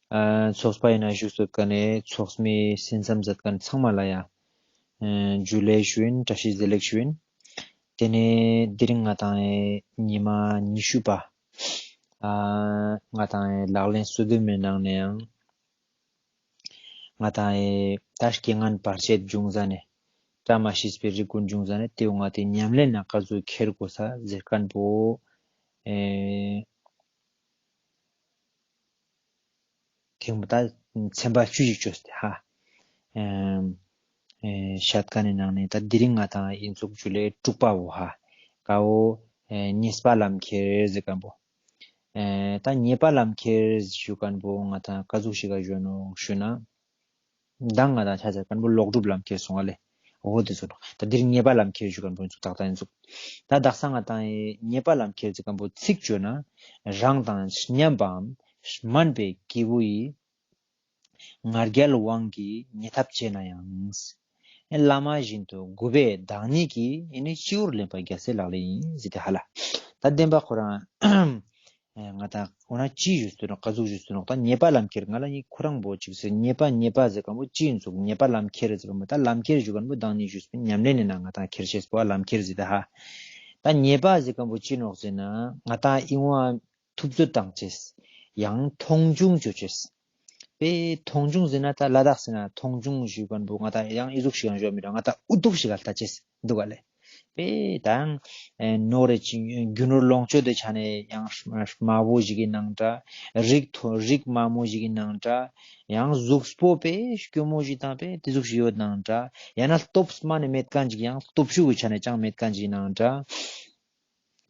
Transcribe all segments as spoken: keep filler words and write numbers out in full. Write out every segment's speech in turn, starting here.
ཨ་ཚོགས་པ་ཡིན་ན་བཞུགས་སོད་ཀ་ནས་ཚོགས་མི་སེམས་ཙམ་མཛད་མཁན་ཚང་མ་ལ་ཡ་ཨ་ཇུ་ལེ་ཞུ་ཡིན། བཀྲ་ཤིས་བདེ་ལེགས་ཞུ་ཡིན། དེ་ནས་དེ་རིང་ང་ཏང་ཨེ་ཉི་མ་ཉི་ཤུ་པ་ཨ་ང་ཏང་ཨེ་ལག་ལེན་སོ་བདུན་མའི་ནང་ནས་ཡང་ང་ཏང་ཨེ་ད་རྐྱེན་ངན་བར་ཆད་བྱུང་ཟ་ནས་བཀྲ་མ་ཤིས་པའི་རིགས་ཀུན་བྱུང་ཟ་ནས་དེ་བོ་ང་ཏང་ཉམས་ལེན་ན་ག་ཟུག་ཁྱེར་དགོས་ས་ཟེར་མཁན་པོ་ཨེ་ཐེངས་པོ་ད་ཚན་པ་བཅུ་ཞིག་བཅོས་ཏེ་ཧ། ཨེམ་ཨེ་ཤད་མཁན་ནི་ནང་ནས་ད་དེ་རིང་ང་ཏང་ཨིན་ཚུགས་ཇུ་ལེ་དྲུག་པ་བོ་ཧ། ཀ་བོ་ཨེ་ཉེས་པ་ལམ་ཁྱེར་ཟེར་མཁན་པོ། ཨེ་ད་ཉེས་པ་ལམ་ཁྱེར་ཞུ་མཁན་པོ་ང་ཏང་ག་ཟུག་ཞིག་ག་ཞུ་ནོག་ཞུ་ན། མདང་ང་ཏང་ཆ་ཆ་མཁན་པོ་ལོག་སྒྲུབ་ལམ་ཁྱེར་སོང་བ་ལེ། འོ་དེ་ཚོ་ནོག་ད་འདིར་ཉེས་པ་ལམ་ཁྱེར་ཞུ་མཁན་པོ་ཨིན་ཚུགས་ཏག་ཏག་ཨིན་ཚུགས། ད་དག་ས་ང་ཏང་ཨེ་ཉེས་པ་ལམ་ཁྱེར་ཟེར་མཁན་པོ་ཚིག་བཅོས་ན་རང་དང་མཉམ་པའམ་དམན་པའི་སྐྱེས་བུ་ཡིས། ང་རྒྱལ་དབང་གིས་ཉེས་ཐབས་བྱས་ན་ཡང་། ཨེ་བླ་མ་བཞིན་དུ་གུས་པས་བདག་ཉིད་ཀྱི། ཨེ་ནི་སྤྱི་བོར་ལེན་པ་རྒྱལ་སྲས་ལག་ལེན་ཡིན་ཟེར་ཏེ་ཧ་ལ། ད་བདེན་པ་ཁོ་རང་ཨེ་ང་ཏང་འོ་ན་ཅི་ཞུས་ཏེ་ནོག་ག་ཟུག་ཞུས་ཏེ་ནོག་ད་ཉེས་པ་ལམ་ཁྱེར་ང་ལ་ནི་ཁོ་རང་པོ་ཅིག་ཟེར་ཉེས་པ་ཉེས་པ་ཟེར་མཁན་པོ་ཅི་ཨིན་ཚུགས། ཉེས་པ་ལམ་ཁྱེར་ཟེར་མཁན་པོ་ད་ལམ་ཁྱེར་ཞུ་མཁན་པོ་བདག་ཉིད་ཞུས་པའི་ཉམས་ལེན་ནི་ནང་ང་ཏང་ཁྱེར་ཤེས་པོ་ལམ་ཁྱེར་ཟེར་ཏེ་ཧ། ད་ཉེས་པ་ཟེར་མཁན་པོ་ཅི་ནོག་ཟེར་ན་ང་ཏང་ཨིན་བ་ཐུབ་ཚོད་བཏང་ཅེས། ཡང་མཐོང་ཆུང་བཅོ་ཅེས། པེ་མཐོང་ཆུང་ཟེར་ན་ད་ལ་དྭགས་ཟེར་ན་མཐོང་ཆུང་ཞུ་མཁན་པོ་ང་ཏང་ཡང་ཨི་ཟུག་ཞིག་ཡང་ཞུ་མི་རུང་། ང་ཏང་འུ་ཐུག་ཞིག་ག་ལྟ་ཅེས་འདུག་ག་ལེ། པེ་དང་ཨེ་ནོར་རེ་ཅིག་རྒྱུ་ནོར་ལོངས་སྤྱོད་དེ་ཆ་ནས་ཡང་དམའ་བོ་ཞིག་གི་ནང་འདྲ། རིགས་མཐོ་རིགས་དམའ་མོ་ཞིག་གི་ནང་འདྲ། ཡང་གཟུགས་པོ་པེ་སྐྱོ་མོ་ཞིག་དང་པེ་དེ་ཟུག་ཞིག་ཡོད་ནང་འདྲ། ཡང་ན་སྟོབས་དམའ་ནས་མེད་མཁན་ཅིག་ཡང་སྟོབས་ཤུགས་ཀྱི་ཆ་ནས་ཅང་མེད་མཁན་ཅིག་ནང་འདྲ།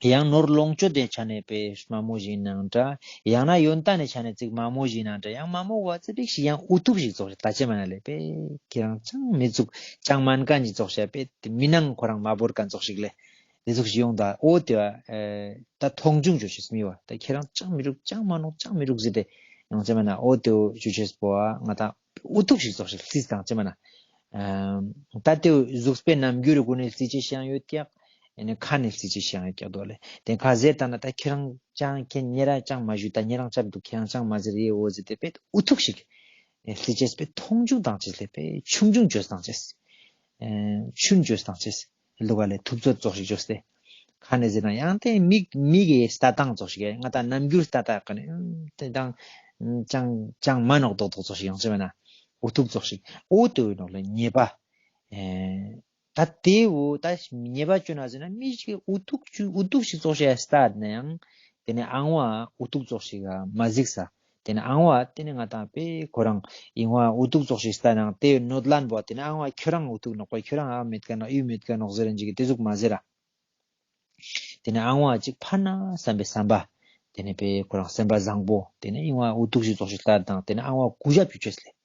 ཡང་ནོར་ལོངས་སྤྱོད་དེ་ཆ་ནས་པེ་དམའ་མོ་ཞིག་ནང་འདྲ། ཡང་ན་ཡོན་ཏན་ནི་ཆ་ནས་ཅིག་དམའ་མོ་ཞིག་ནང་འདྲ། ཡང་དམའ་མོ་བ་ཙི་པིག་ཞིག་ཡང་འུ་ཐུག་ཞིག་ཙོགས་ཤིག་ད་ཅི་མ་ན་ལེ་པེ་ཁྱེད་རང་ཅང་མི་ཚུགས་ཅང་མན་མཁན་ཅིག་ཙོགས་ཤིག་པེ་མི་ནང་ཁོ་རང་མ་བོར་མཁན་ཙོགས་ཤིག་ལེ། དེ་ཟུག་ཞིག་ཡོང་ད་འོ་དེ་བ་ཨེ་ད་མཐོང་ཆུང་བཅོ་ཤེས་མི་བ་ད་ཁྱེད་རང་ཅང་མི་རུག་ཅང་མ་ནོག་ཅང་མི་རུག་ཟེར་ཏེ་ཡང་ཅི་མ་ན་འོ་དེ་བོ་བཅོ་ཤེས་པོ་ཨ་ང་ཏང་འུ་ཐུག་ཞིག་ཙོགས་ཤིག་ལིས་དང་ཅི་མ་ན། ད་དེ་བོ་གཟུགས་པོའི་རྣམ་འགྱུར་རི་སྒོ་ནས་ལིས་ཅེས་ཤིག་ཡང་ཡོད་ཀྱག་ཨེ་ནི་ཁ་ནས་ལིས་ཅེས་ཤིག་ཡང་ཡོད་ཀྱག་འདུག་ལེ། དེ་ཁ་ཟེར་ད་ན་ད་ཁྱེད་རང་ཅང་ཁྱེད་ཉེ་རང་ཅང་མ་ཞུ་ད་ཉེ་རང་ཅང་འདུག་ཁྱེད་རང་ཅང་མ་ཟེར་ཡེ་འོ་ཟེར་ཏེ་པེ་འུ་ཐུག་ཞིག་ལིས་ཅེས་པེ་མཐོང་ཆུང་བཏང་ཅེས་ལེ་པེ་ཆུང་ཆུང་བཅོས་བཏང་ཅེས། ཨེ་ཆུན་བཅོས་བཏང་ཅེས། ལུག་ག་ལེ་ཐུབ་ཚོད་ཙོགས་ཤིག་བཅོས་ཏེ། ཁ་ནས་ཟེར་ན་ཡང་དེ་མིག་མིག་གི་ལྟ་སྟངས་ཙོགས་ཤིག་ང་ཏང་རྣམ་འགྱུར་ལྟ་སྟངས་ཀ་ནས་ཨུམ་དེ་དང་ཅང་ཅང་མ་ནོག་དོག་དོག་ཙོགས་ཤིག་ཡང་ཅི་མེད་ན་འུ་ཐུག་ཙོགས་ཤིག་འོ་དེ་བོའི་ནང་ལ་ཉེས་པ། ཨེ་ད་དེ་བོ་ད་ཉེས་པ་བཅོས་ན་ཟེར་ན་མི་ཞིག་འུ་ཐུག་ཅུ་འུ་ཐུག་ཞིག་ཙོགས་ཤིག་ལྟ་ན་ཡང་དེ་ནས་ཨང་བ་འུ་ཐུག་ཙོགས་ཤིག་མ་གཟིགས་ས། དེ་ནས་ཨང་བ་དེ་ནས་ང་ཏང་པེ་ཁོ་རང་ཨིན་བ་འུ་ཐུག་ཙོགས་ཤིག་ལྟ་ནང་དེ་ནོད་ལན་པོ་དེ་ནས་ཨང་བ་ཁྱོད་རང་འུ་ཐུག་ནོག་པ་ཁྱོད་རང་ཨ་མེད་ཀ་ནོག་ཡུ་མེད་ཀ་ནོག་ཟེར་རན་ཅིག་གི་དེ་ཟུག་མ་ཟེར་ར། དེ་ནས་ཨང་བ་ཅིག་ཕན་ན་བསམ་པའི་བསམ་པ། དེ་ནས་པེ་ཁོ་རང་སེམས་པ་བཟང་པོ་དེ་ནས་ཨིན་བ་འུ་ཐུག་ཞིག་ཙོགས་ཤིག་ལྟ་དང་དེ་ནས་ཨང་བ་གུས་ཞབས་ཀྱི་ཆོས་ལས།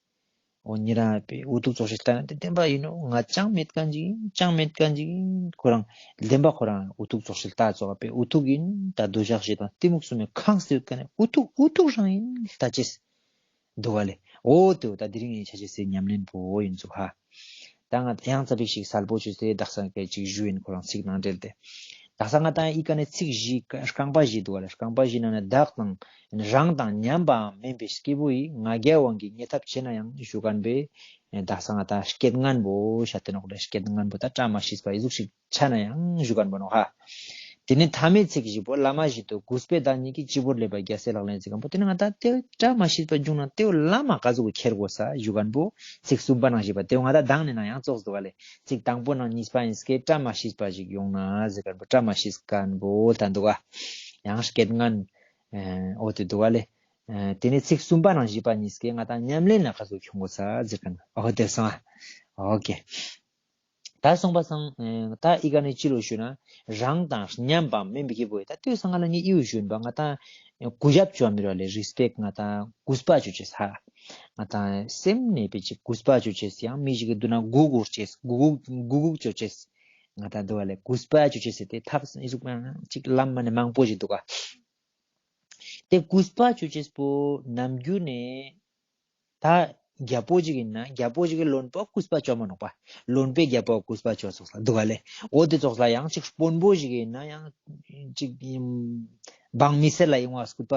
འོ་ཉེ་རང་པེ་འུ་ཐུག་ཙོགས་ཤིག་ལྟ་ན་དེ་བདེན་པ་ཡིན་ནོ་ང་ཅང་མེད་མཁན་ཅིག་ཡིན་ཅང་མེད་མཁན་ཅིག་ཡིན་ཁོ་རང་བདེན་པ་ཁོ་རང་འུ་ཐུག་ཙོགས་ཤིག་ལྟ་ཙོགས་པེ་འུ་ཐུག་ཡིན་ད་འདོད་ཆགས་ཞེ་སྡང་གཏི་མུག་གསུམ་མེད་ཁང་སྟེ་ཡོད་མཁན་ནི་འུ་ཐུག་འུ་ཐུག་རང་ཡིན་ལྟ་ཅེས། འདུག་ག་ལེ། འོ་དེ་བོ་ད་དེ་རིང་ངི་ཆ་ཅེས་སི་ཉམས་ལེན་པོ་ཨིན་ཚུགས་ཧ། ད་ང་ཡང་ཙ་པིག་ཞིག་གསལ་པོ་བཅོས་ཏེ་དག་ས་སྐད་ཅིག་ཞུ་ཡིན་ཁོ་རང་ཚིག་ནང་འབྲེལ་ཏེ། དག་ས་ང་ཏང་ཨི་ཀ་ནས་ཚིག་བཞི་རྐང་པ་བཞི་འདུག་ག་ལེ། རྐང་པ་བཞི་ནང་ནས་བདག་དང་རང་དང་མཉམ་པའམ་དམན་པའི་སྐྱེས་བུ་ཡིས་ང་རྒྱལ་དབང་གིས་ཉེས་ཐབས་བྱས་ན་ཡང་ཞུ་མཁན་པོའི་དག་ས་ང་ཏང་སྐྱེད་ངན་པོ་ཤད་དེ་ནོག་ལེ། སྐྱེད་ངན་པོ་ད་བཀྲ་མ་ཤིས་པ་ཨི་ཟུག་ཞིག་ཆ་ན་ཡང་ཞུ་མཁན་པོ་ནོག་ཧ། དེ་ནས་མཐའ་མའི་ཚིག་བཞི་པོ་བླ་མ་བཞིན་དུ་གུས་པས་བདག་ཉིད་ཀྱི་སྤྱི་བོར་ལེན་པ་རྒྱལ་སྲས་ལག་ལེན་ཟེར་མཁན་པོ་དེ་ནས་ང་ཏང་དེ་བཀྲ་མ་ཤིས་པ་བྱུང་ན་དེ་བོ་བླ་མ་ག་ཟུག་གི་ཁྱེར་དགོས་ས་ཞུ་མཁན་པོ་ཚིག་གསུམ་པ་ནང་བཞི་པ་དེ་བོ་ང་ཏང་མདང་ནས་ནང་ཡང་ཙོགས་འདུག་ག་ལེ། ཚིག་དང་པོ་ནང་གཉིས་པ་ཡིན་སྐད་བཀྲ་མ་ཤིས་པ་ཞིག་ཡོང་ན་ཟེར་མཁན་པོ་བཀྲ་མ་ཤིས་མཁན་པོ་ད་འདུག་ག་ཡང་སྐྱེད་ངན་འོ་དེ་འདུག་ག་ལེ། དེ་ནས་ཚིག་གསུམ་པ་ནང་བཞི་པ་གཉིས་སྐད་ང་ཏང་ཉམས་ལེན་ལ་ག་ཟུག་ཁྱོང་དགོས་ས་ཟེར་མཁན་འོ་དེ་སོང་ཨ། ཨོ་ཀེ། ད་སོང་པ་སང་ད་ཨི་ཀ་ནས་ཅི་ལོ་ཞུ་ན་རང་དང་མཉམ་པའམ་དམན་པའི་སྐྱེས་བུ་ཡིས་ད་ལྟོས་སང་ང་ལ་ནི་ཨི་བོ་ཞུ་ཡིན་པ་ང་ཏང་གུས་ཞབས་བཅོ་མི་རུང་ལེ། རིས་པེག་ང་ཏང་གུས་པ་བཅོ་ཅེས་ཧ། ང་ཏང་སེམས་ནས་པེ་ཅིག་གུས་པ་བཅོ་ཅེས་ཡང་མི་ཞིག་གི་མདུན་ན་གུས་གུས་བཅོ་ཅེས་གུས་གུས་གུས་གུས་བཅོ་ཅེས་ང་ཏང་འདུག་ག་ལེ། གུས་པ་བཅོ་ཅེས་ཟེར་ཏེ་ཐབས་ཨི་ཟུག་མང་ཅིག་ལམ་མ་ནས་མང་པོ་ཞིག་འདུག་ག་དེ་གུས་པ་བཅོ་ཅེས་པོ་ནམ་རྒྱུན་ནས་ད་ རྒྱལ་པོ་ཞིག་ཡིན་ན་རྒྱལ་པོ་ཞིག་གི་བློན་པོ་གུས་པ་ཅོ་མ་ནོག་པ། བློན་པོའི་རྒྱལ་པོ་གུས་པ་ཅོ་ཙོགས་ལ་འདུག་ག་ལེ། འོ་དེ་ཙོགས་ལ་ཡང་ཅིག་དཔོན་པོ་ཞིག་ཡིན་ན་ཡང་ཅིག་འབངས་མི་སེར་ལ་ཡོང་བ་གུས་པ་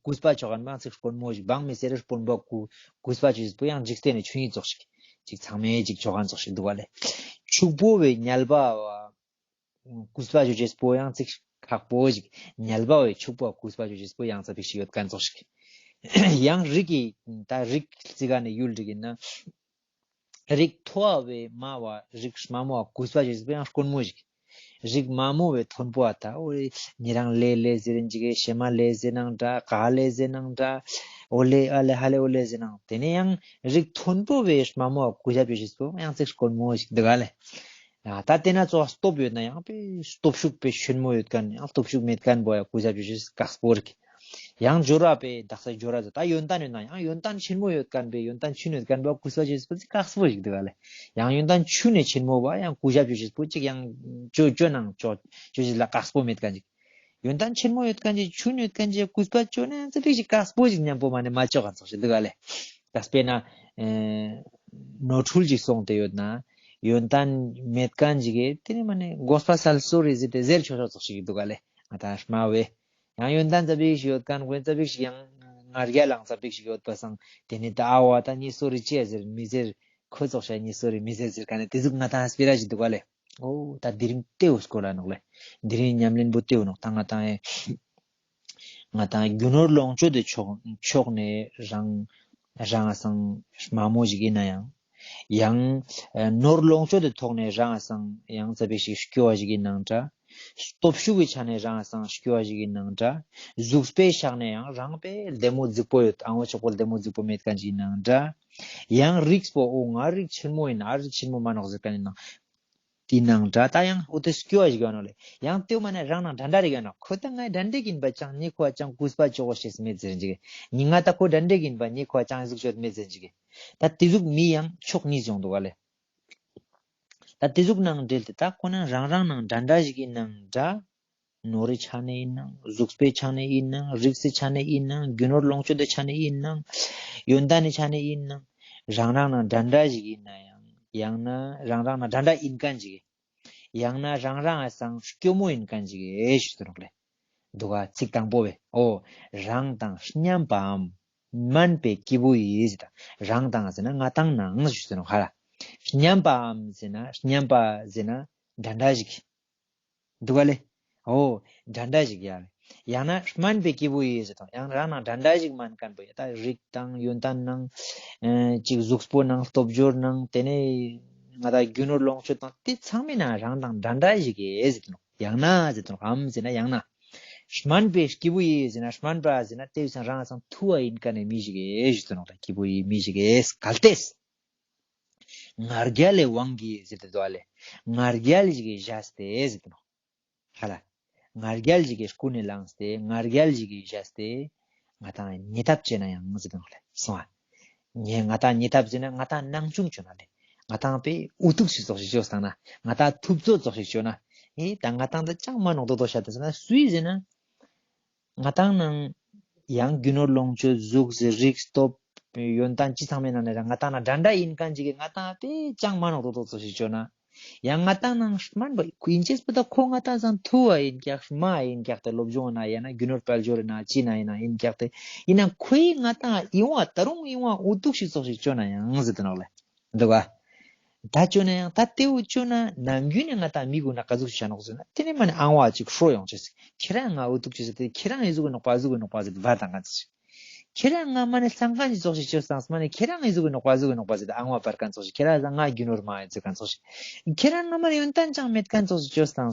གུས་པ་ཅོ་མཁན་པོ་ཡང་ཅིག་དཔོན་པོ་ཞིག་འབངས་མི་སེར་རི་དཔོན་པོ་གུས་གུས་པ་ཅོ་ཅེས་པོ་ཡང་འཇིག་རྟེན་ནི་ཆོས་ཉིད་ཙོགས་ཤིག་ཅིག་ཚང་མས་ཅིག་ཅོ་མཁན་ཙོགས་ཤིག་འདུག་ག་ལེ། ཕྱུག་པོ་བའི་ཉལ་པ་བ་གུས་པ་ཅོ་ཅེས་པོ་ཡང་ཅིག་ཁག་པོ་ཞིག་ཉལ་པ་བའི་ཕྱུག་པོ་གུས་པ་ཅོ་ཅེས་པོ་ཡང་ཙ་པིག་ཞིག་ཡོད་མཁན་ཙོགས་ཤིག་ཡང་རིགས་ཀྱི་ད་རིགས་ཅིག་ག་ནས་ཡུལ་རིགས་ཡིན་ན། རིགས་མཐོ་བ་བའི་དམའ་བ་རིགས་དམའ་མོ་བ་གུས་པ་ཅོ་ཅེས་པོ་ཡང་དཀོན་མོ་ཞིག་རིགས་དམའ་མོ་བའི་མཐོན་པོ་བ་ད་འོ་ཉེ་རང་ལེ་ལེ་ཟེར་རིན་ཅིག་གེ་ཤེ་མ་ལེ་ཟེར་ནང་འདྲ་ག་ལེ་ཟེར་ནང་འདྲ་འོ་ལེ་ཨ་ལེ་ཧ་ལེ་འོ་ལེ་ཟེར་ནང་དེ་ནས་ཡང་རིགས་མཐོན་པོ་བའི་དམའ་མོ་བ་གུས་ཞབས་ཅོ་ཅེས་པོ་ཡང་ཅིག་དཀོན་མོ་ཞིག་འདུག་ག་ལེ། ཡ་ད་དེ་ན་ཙོགས་སྟོབས་ཡོད་ན་ཡང་པེ་སྟོབས་ཤུགས་པེ་ཆེན་མོ་ཡོད་མཁན་ཡང་སྟོབས་ཤུགས་མེད་མཁན་པོ་ཡ་གུས་ཞབས་ཅོ་ཅེས་དཀགས་པོ་རིག་ཡང་འབྱོར་བ་པེ་དག་ས་འབྱོར་བ་ཟེར་ད་ཡོན་ཏན་ཡོད་ན་ཡང་ཡོན་ཏན་ཆེན་མོ་ཡོད་མཁན་པེ་ཡོན་ཏན་ཆུང་ཡོད་མཁན་པོ་གུས་པ་ཅོ་ཅེས་པོ་ཅིག་དཀགས་པོ་ཞིག་འདུག་ག་ལེ། ཡང་ཡོན་ཏན་ཆུང་ནས་ཆེན་མོ་བ་ཡང་གུས་ཞབས་ཅོ་ཅེས་པོ་ཅིག་ཡང་ཅོ་ཅོ་ནང་ཅོ་ཅོ་ཅེས་ལ་དཀགས་པོ་མེད་མཁན་ཅིག་ཡོན་ཏན་ཆེན་མོ་ཡོད་མཁན་ཅིག་ཆུང་ཡོད་མཁན་ཅིག་གུས་པ་ཅོ་ན་ཡང་ཙ་པིག་ཅིག་དཀགས་པོ་ཞིག་མཉམ་པོ་མ་ནས་མ་ཅོ་མཁན་ཙོགས་ཞིག་འདུག་ག་ལེ། ད་དཔེར་ན་ཨེ་ནོར་འཁྲུལ་ཅིག་སོང་སྟེ་ཡོད་ན་ཡོན་ཏན་མེད་མཁན་ཅིག་གི་དེ་ནས་མ་ནས་དགོས་པ་སལ་སོ་རེ་ཟེར་ཏེ་ཟེར་ཆོག་ཆོག་ཙོགས་ཞིག་འདུག་ག་ལེ། ང་ད་དམའ་བས། ཡང་ཡོན་ཏན་ཙ་པིག་ཞིག་ཡོད་མཁན་ཀུན་ཙ་པིག་ཞིག་ཡང་ང་རྒྱལ་ལང་ཙ་པིག་ཞིག་ཡོད་པ་སང་དེ་ནི་ད་ཨ་བ་ད་ཉེ་སོ་རི་ཅི་ཡ་ཟེར་མི་ཟེར་ཁོ་ཙོགས་ཤ་ཉེ་སོ་རི་མི་ཟེར་ཟེར་མཁན་ནི་དེ་ཟུག་ང་ད་སྤེ་ར་ཞིག་འདུག་ག་ལེ། འོ་ད་དེ་རིང་ལྟེ་བོ་སྐོར་ལ་ནོག་ལེ། དེ་རིང་ཉམས་ལེན་པོ་ལྟེ་བོ་ནོག་ད་ང་ད་ཨེ་ང་ད་རྒྱུ་ནོར་ལོངས་སྤྱོད་དེ་ཕྱོགས་ཕྱོགས་ནས་རང་རང་སང་དམའ་མོ་ཞིག་ཡིན་ན་ཡང་། ཡང་ནོར་ལོངས་སྤྱོད་དེ་ཐོག་ནས་རང་སང་ཡང་ཙ་པིག་ཞིག་སྐྱོ་བ་ཞིག་ཡིན་ནང་འདྲ། སྟོབས་ཤུགས་ཀྱི་ཆ་ནས་རང་སང་སྐྱོ་བ་ཞིག་ཡིན་ནང་འདྲ། གཟུགས་པོའི་ཆ་ནས་ཡང་རང་པེ་ལྡེ་མོ་རྫིག་པོ་ཡོད་ཨང་བོ་ཆོག་པོ་ལྡེ་མོ་རྫིག་པོ་མེད་མཁན་ཞིག་ཡིན་ནང་འདྲ། ཡང་རིགས་པོ་འོ་ང་རིགས་ཆེན་མོ་ཡིན་ཨ་རིགས་ཆེན་མོ་མ་ནོག་ཟེར་མཁན་ཡིན་ནང་དེ་ནང་འདྲ་ད་ཡང་འོ་དེ་སྐྱོ་བ་ཞིག་ཡོད་ནོག་ལེ། ཡང་དེ་མ་ནས་རང་ནང་འདྲ་འདྲ་རིག་ཡོད་ནོག་ཁོ་ད་ངའི་འདྲ་འདྲ་ཡིན་པ་ཅང་ཉེ་ཁོ་ཅང་གུས་པ་ཅོ་གོ་ཤེས་མེད་ཟེར་ཅིག་ཉི་ང་ད་ཁོ་འདྲ་འདྲ་ཡིན་པ་ཉེ་ཁོ་ཅང་གཟུགས་ཅོ་མེད་ཟེར་ཅིག་ད་དེ་ཟུག་མི་ཡང་ཕྱོགས་གཉིས་ཡོང་འདུག་ག་ལེ། ད་དེ་ཟུག་ནང་འབྲེལ་ཏེ་ད་ཁོ་ན་རང་རང་ནང་འདྲ་འདྲ་ཞིག་ཡིན་ནང་འདྲ། ནོར་རི་ཆ་ནས་ཡིན་ནང་གཟུགས་པོའི་ཆ་ནས་ཡིན་ནང་རིགས་སི་ཆ་ནས་ཡིན་ནང་རྒྱུ་ནོར་ལོངས་སྤྱོད་དེ་ཆ་ནས་ཡིན་ནང་ཡོན་ཏན་ནི་ཆ་ནས་ཡིན་ནང་རང་རང་ནང་འདྲ་འདྲ་ཞིག་ཡིན་ན་ཡང་ཡང་ན་རང་རང་ནང་འདྲ་འདྲ་ཡིན་མཁན་ཞིག་ཡང་ན་རང་རང་ཨ་སང་སྐྱོ་མོ་ཡིན་མཁན་ཞིག་ཞུ་དུ་ནོག་ལེ། འདུག་ག་ཚིག་དང་པོ་བས་འོ་རང་དང་མཉམ་པའམ་དམན་པའི་སྐྱེས་བུ་ཡིས་ཟེར་ད་རང་དང་ཟེར་ན་ང་དང་ནང་ཞུ་དུ་ནོག་ཧ་ལ། མཉམ་པའམ་ཟེར་ན་མཉམ་པ་ཟེར་ན་འདྲ་འདྲ་ཞིག་འདུག་ག་ལེ། འོ། འདྲ་འདྲ་ཞིག་ཡ། ཡང་ན་དམན་པའི་སྐྱེས་བུ་ཡིས་ཟེར་དང་ཡང་རང་ནང་འདྲ་འདྲ་ཞིག་མན་མཁན་པོ་ཡ་ད་རིགས་དང་ཡོན་ཏན་ནང་ཨེ་ཅིག་གཟུགས་པོ་ནང་སྟོབས་འབྱོར་ནང་དེ་ནས་ང་ད་རྒྱུ་ནོར་ལོངས་སྤྱོད་དང་དེ་ཚང་མའི་ནང་རང་དང་འདྲ་འདྲ་ཞིག་ཡེ་ཟེར་དུ་ནོག་ཡང་ན་ཟེར་དུ་ནོག་གམ་ཟེར་ན་ཡང་ན། དམན་པའི་སྐྱེས་བུ་ཡིས་ཟེར་ན་དམན་པ་ཟེར་ན་དེ་བས་རང་སང་མཐོ་བ་ཡིན་མཁན་ནི་མི་ཞིག་ཡེ་ཟེར་དུ་ནོག་ད་སྐྱེས་བུ་ཡིས་མི་ཞིག་ཡེ་གལ་ཏེ། ང་རྒྱལ་ལས་དབང་གིས་ཟེར་ཏེ་འདུག་ག་ལེ། ང་རྒྱལ་ཞིག་གིས་བཞག་སྟེ་ཟེར་ཏེ་ནོག་ཧ་ལ། ང་རྒྱལ་ཞིག་གིས་ཀུན་ནས་བསླངས་ཏེ་ང་རྒྱལ་ཞིག་གིས་བཞག་སྟེ་ང་དང་ཉེ་འདབས་བྱས་ན་ཡང་ཟེར་ཏེ་ནོག་ལེ། སོང་ཨ། ཉེ་ང་དང་ཉེ་འདབས་ཟེར་ན་ང་དང་ནང་ཆུང་བྱོས་ན་ལེ། ང་དང་པེ་འུ་ཐུག་ཞིག་ཙོགས་ཤིག་བྱོས་སང་ན་ང་དང་ཐུབ་ཚོད་ཙོགས་ཤིག་བྱོས་ན། ཨེ་ད་ང་དང་ད་ཅང་མ་ནོག་དོ་དོ་ཤ་ད་ཟེར་ན་སུའི་ཟེར་ན། ང་དང་ནང་ཡང་རྒྱུ་ནོར་ལོངས་སྤྱོད་གཟུགས་རིགས་སྟོབས་ཡོན་ཏན་ཅི་ཚང་མའི་ནང་ནས་ར་ང་དང་ནང་འདྲ་འདྲ་ཡིན་མཁན་ཅིག་གི་ང་དང་པེ་ཅང་མ་ནོག་དོ་དོ་ཙོགས་ཤིག་བྱོས་ན། ཡང་ང་དང་ནང་དམན་པ་ཡིན་ཅེས་པོ་ད་ཁོ་ང་དང་སང་མཐོ་བ་ཡིན་ཀྱག་དམའ་ཡིན་ཀྱག་ཏེ་སློབ་སྦྱོང་ན་ཡང་ན་རྒྱུ་ནོར་དཔལ་འབྱོར་ན་ཅི་ན་ཡིན་ན་ཡིན་ཀྱག་ཏེ་ཡིན་ན་ཁོའི་ང་དང་ཡིན་བ་ད་རུང་ཡིན་བ་འུ་ཐུག་ཞིག་ཙོགས་ཤིག་བྱོས་ན་ཡང་ཟེར་ཏེ་ནོག་ལེ། འདུག་ག་ད་བྱོས་ན་ཡང་ད་དེ་འུ་བྱོས་ན་ནམ་རྒྱུན་ནས་ང་དང་མི་གུན་ན་ག་ཟུག་ཞིག་བྱ་ནོག་ཟེར་ན་དེ་ནས་མ་ནས་ཨང་བ་ཅིག་ཧྲོ་ཡོང་ཅེས་ཁྱེད་རང་ང་འུ་ཐུག་ཅེས་ཟེར་ཏེ་ཁྱེད་རང་ཨི་ཟུག་གི་ནོག་པ་ཨི་ཟུག་གི་ནོག་པ་ཟེར་ཏེ་བར་དང་ག་ཟུག་ཞིག་ཁྱེད་རང་ང་མ་ནས་སང་ག་ཞིག་ཙོགས་ཤིག་བྱོས་སང་མ་ནས་ཁྱེད་རང་ཨི་ཟུག་གི་ནོག་པ་ཨི་ཟུག་གི་ནོག་པ་ཟེར་ཏེ་ཨང་བ་བར་མཁན་ཙོགས་ཤིག་ཁྱེད་རང་ང་རྒྱུ་ནོར་མ་ཡོད་ཟེར་མཁན་ཙོགས་ཤིག་ཁྱེད་རང་ང་མ་ནས་ཡོན་ཏན་ཅང་མེད་མཁན་ཙོགས་ཤིག་བྱོས་སང་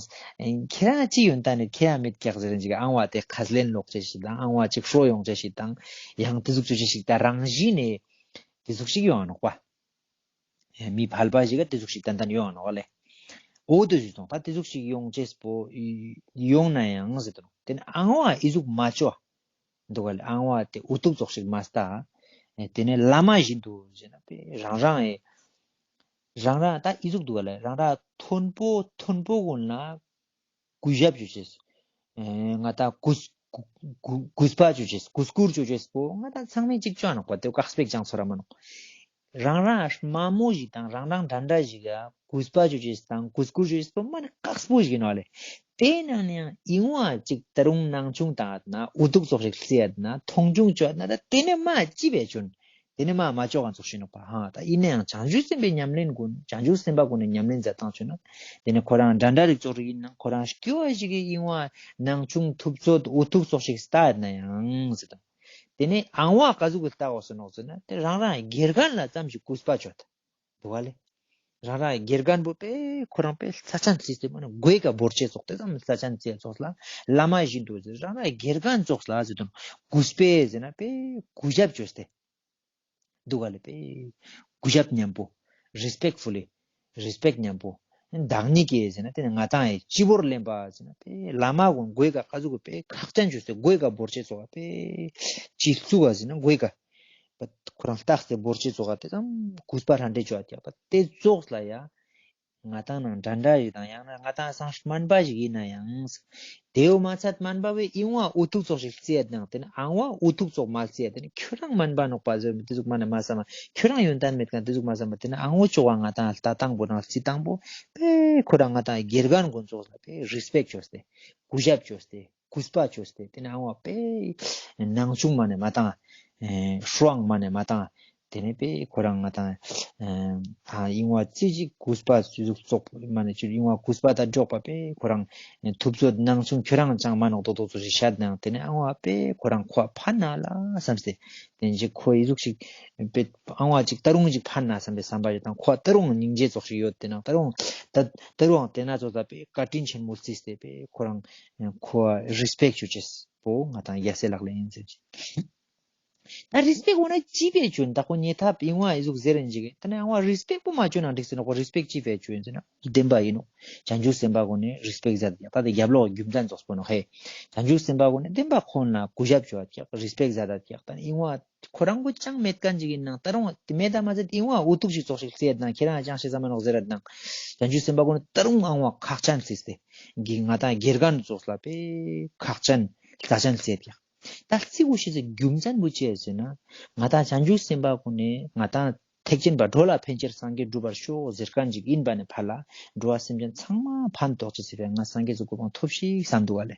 ཁྱེད་རང་ཅི་ཡོན་ཏན་ནི་ཁྱེད་རང་མེད་ཀྱག་ཟེར་ཅིག་ཨང་བ་དེ་ཁས་ལེན་ལོག་ཅེས་ཤིག་དང་ཨང་བ་ཅིག་ཧྲོ་ཡོང་ཅེས་ཤིག་དང་ཡང་དེ་ཟུག་བྱོས་ཅེས་ཤིག་ད་རང་བཞིན་ནས་དེ་ཟུག་ཞིག་ཡོང་ནོག་པ། མི་ཕལ་པ་ཞིག་ག་དེ་ཟུག་ཞིག་ཏན་ཏན་ཡོང་ནོག་ལེ། འོ་དེ་ཟུག་སོང་ད་དེ་ཟུག་ཞིག་ཡོང་ཅེས་པོ་ཡོང་ན་ཡང་ཟེར་དུ་ནོག་དེ་ནས་ཨང་བ་ཨི་ཟུག་མ་བྱོ། འདུག་ག་ལེ་ཨང་བ་དེ་འུ་ཐུག་ཙོགས་ཤིག་མ་ལྟ། དེ་ནས་བླ་མ་བཞིན་དུ་ཟེར་ན་པེ་རང་རང་ཨེ། རང་རང་ད་ཨི་ཟུག་འདུག་ག་ལེ་རང་རང་མཐོན་པོ་མཐོན་པོ་གུན་ལ་གུས་ཞབས་ཅོ་ཅེས། ཨེ་ང་ད་གུས་གུས་གུས་གུས་པ་ཅོ་ཅེས་གུས་བཀུར་ཅོ་ཅེས་པོ་ང་ད་ཚང་མས་ཅིག་ཅོ་ནོག་པ་དེ་བཀག་སྤེག་ཅང་ཚོར་ར་མ་ནོག་རང་རང་དམའ་མོ་ཞིག་དང་རང་རང་འདྲ་འདྲ་ཞིག་ག་གུས་པ་ཅོ་ཅེས་དང་གུས་བཀུར་ཅོ་ཅེས་པོ་མ་ནི་དཀགས་པོ་ཞིག་ཨིན་ནོག་ལེ། དེ་ནང་ནེ་ཡང་ཨིན་བ་ཅིག་ད་རུང་སྣང་ཆུང་དང་ན་འུ་ཐུག་ཙོགས་ཤིག་རྩི་ཡ་ན་མཐོང་ཆུང་ཅོ་ཡ་ན་ད་དེ་ནེ་མ་ཅི་བས་ཅུན། དེ་ནེ་མ་མ་ཅོ་ག་ཙོགས་ཤིག་ཨིན་ནོག་པ། ཧ་ད་ཨིན་ན་ཡང་བྱང་ཆུབ་སེམས་དཔའི་ཉམས་ལེན་གུན་བྱང་ཆུབ་སེམས་དཔའ་གུན་ནི་ཉམས་ལེན་མཛད་སྟངས་ཅོ་ན་དེ་ནེ་ཁོ་རང་འདྲ་འདྲ་རིགས་ཙོགས་རིགས་ཨིན་ན་ཁོ་རང་སྐྱོ་བ་ཞིག་གི་ཨིན་བ་སྣང་ཆུང་ཐུབ་ཚོད་འུ་ཐུག་ཙོགས་ཤིག་ལྟ་ཡ་ན་ཡང་ཟེར་དང་། དེ་ནེ་ཨང་བ་ག་ཟུག་གི་ལྟ་འོ་ཟེར་ནོག་ཟེར་ན་དེ་རང་རང་དགེ་རྒན་ལ་ཙམ་ཞིག་གུས་པ་ཅོ་ད། འདུག་ག་ལེ། རང་རང་དགེ་རྒན་པོ་པེ་ཁོ་རང་པེ་ས་ཆ་ན་རྩིས་ཏེ་མ་ནི་གོས་ཀ་བོར་ཅེས་ཙོགས་དེ་ཙམ་ས་ཆ་ན་རྩིས་ཙོགས་ལ་བླ་མ་བཞིན་དུ་ཟེར་རང་རང་དགེ་རྒན་ཙོགས་ལ་ཟེར་དུ་གུས་པས་ཟེར་ན་པེ་གུས་ཞབས་ཅོས་ཏེ། འདུག་ག་ལེ་པེ་གུས་ཞབས་མཉམ་པོ་རེས་པེཀ་ཕུ་ལི་རེས་པེཀ་མཉམ་པོ་བདག་ཉིད་ཀྱི་ཟེར་ན་དེ་ནི་ང་ཏང་ཡི་སྤྱི་བོར་ལེན་པ་ཟེར་ན་པེ་བླ་མ་གུན་གོས་ཀ་ག་ཟུག་གི་པེ་ཁག་ཅན་ཅོས་ཏེ་གོས་ཀ་བོར་ཅེས་ཙོགས་པེ་སྤྱི་གཙུག་ག་ཟེར་ན་གོས་ཀ་ཁོ་རང་རྟགས་དེ་བོར་ཅེས་ཙོགས་དེ་ཙམ་གུས་པ་ཧྲ་འདྲེ་ཅོ་ཡ་ཀྱག་པ་དེ་ཙོགས་ལ་ཡ། ང་ཏང་ནང་འདྲ་འདྲ་ཡོད་དང་ཡང་ན་ང་ཏང་སང་སྨན་པ་ཞིག་ཡིན་ན་ཡང་། དེའུ་མ་ཚད་སྨན་པ་བས་ཨིན་བ་འུ་ཐུག་ཙོགས་ཤིག་རྩི་ཡ་དང་དེ་ནི་ཨང་བ་འུ་ཐུག་ཙོགས་མ་རྩི་ཡ་དེ་ནི་ཁྱོད་རང་སྨན་པ་ནོག་པ་ཟེར་མི་དེ་ཟུག་མ་ནི་མ་བསམ་མ་ཁྱོད་རང་ཡོན་ཏན་མེད་མཁན་དེ་ཟུག་མ་བསམ་མ་དེ་ནི་ཨང་བོ་ཅོག་ག་ང་ཏང་ལྟ་སྟངས་པོ་ནང་རྩི་སྟངས་པོ་པེ་ཁོ་རང་ང་ཏང་དགེ་རྒན་གུན་ཙོགས་ལ་པེ་རེས་པེཀ་ཅོས་ཏེ་གུས་ཞབས་ཅོས་ཏེ། གུས་པ་ཅོས་ཏེ་དེ་ནེ་ཨང་བ་པེ་སྣང་ཆུང་མ་ནེ་མ་བཏང་། ཧྲུའང་མ་ནེ་མ་བཏང་། དེ་ནེ་པེ་ཁོ་རང་ང་ཏང་ཨ་ཨིན་བ་ཙི་ཅིག་གུས་པ་ཙི་ཟུག་ཙོགས་མ་ནེ་ཅི་ཨིན་བ་གུས་པ་དང་འགྲོགས་པ་པེ་ཁོ་རང་ཐུབ་ཚོད་སྣང་ཆུང་ཁྱོད་རང་ཅང་མ་ནོག་ཏོག་ཏོག་ཙོགས་ཤིག་ཤད་ནའང་དེ་ནེ་ཨང་བ་པེ་ཁོ་རང་ཁོ་ཕན་ན་ལ་བསམ་སྟེ་དེ་ནེ་ཁོ་ཨི་ཟུག་ཤིག་པེ་ཨང་བ་ཅིག་ད་རུང་ཅིག་ཕན་ན་བསམ་པའི་བསམ་པ་ཡོད་དང་ཁོ་ད་རུང་སྙིང་རྗེ་ཙོགས་ཤིག་ཡོད་དེ་ནང་ད་རུང་ད་ད་རུང་དེ་ན་ཙོགས་ད་པེ་བཀའ་དྲིན་ཆེན་མོ་རྩིས་ཏེ་པེ་ཁོ་རང་ཁོ་རེས་པེཀ་ཅོ་ཅེས་པོ་ང་ཏང་ཡ་སེ་ལག་ལེན་ཡིན་ཟེར་ཅིག་ད་རེས་པེཀ་འོ་ན་ཅི་པེ་ཅོ་ན་ད་ཁོ་ཉེ་ཐབས་ཨིན་བ་ཨི་ཟུག་ཟེར་རིན་ཅིག་ད་ནི་ཨང་བ་རེས་པེཀ་པོ་མ་ཅོ་ན་འགྲིག་ཟེར་ན་ཁོ་རེས་པེཀ་ཅི་པེ་ཅོ་ཡིན་ཟེར་ན་བདེན་པ་ཡིན་ནོག་བྱང་ཆུབ་སེམས་དཔའ་གུན་ནི་རེས་པེཀ་ཟེར་ཡ་ད་དེ་རྒྱབ་ལོག་རྒྱུ་མཚན་ཙོགས་པོ་ནོག་ཧེ། བྱང་ཆུབ་སེམས་དཔའ་གུན་ནི་བདེན་པ་ཁོང་ལ་གུས་ཞབས་ཅོ་ཡ་ཀྱག་རེས་པེཀ་ཟེར་ཡ་ཀྱག་ད་ནི་ཨིན་བ་ཁོ་རང་གུན་ཅང་མེད་མཁན་ཅིག་ཡིན་ནའང་ད་རུང་དེ་མེད་ད་མ་ཟད་ཨིན་བ་འུ་ཐུག་ཅིག་ཙོགས་ཤིག་རྩི་ཡ་དང་ཁྱེད་རང་ཅང་ཤེས་ས་མ་ནོག་ཟེར་ཡ་དང་བྱང་ཆུབ་སེམས་དཔའ་གུན་ནི་ད་རུང་ཨང་བ་ཁག་ཅན་རྩིས་ཏེ་གི་ང་ཏང་དགེ་རྒན་ཙོགས་ལ་པེ་ཁག་ཅན་རྩ་ཅན་རྩི་ཡ་ཀྱག་ད་རྩི་གུ་ཤེས་སི་རྒྱུ་མཚན་བོ་ཅི་ཡ་ཟེར་ན་ང་ཏང་བྱང་ཆུབ་སེམས་དཔའ་གུན་ནི་ང་ཏང་ཐེག་ཆེན་པ་འགྲོ་ལ་ཕན་ཕྱིར་སངས་རྒྱས་འགྲུབ་པར་ཤོག་ཟེར་མཁན་ཅིག་ཡིན་པ་ནི་ཕར་ལ་འགྲོ་བ་སེམས་ཅན་ཚང་མ་ཕན་ཐོགས་ཅེས་ཟེར་བའི་ང་སངས་རྒྱས་སི་གོ་འཕང་ཐོབ་ཤིག་བསམ་འདུག་ག་ལེ།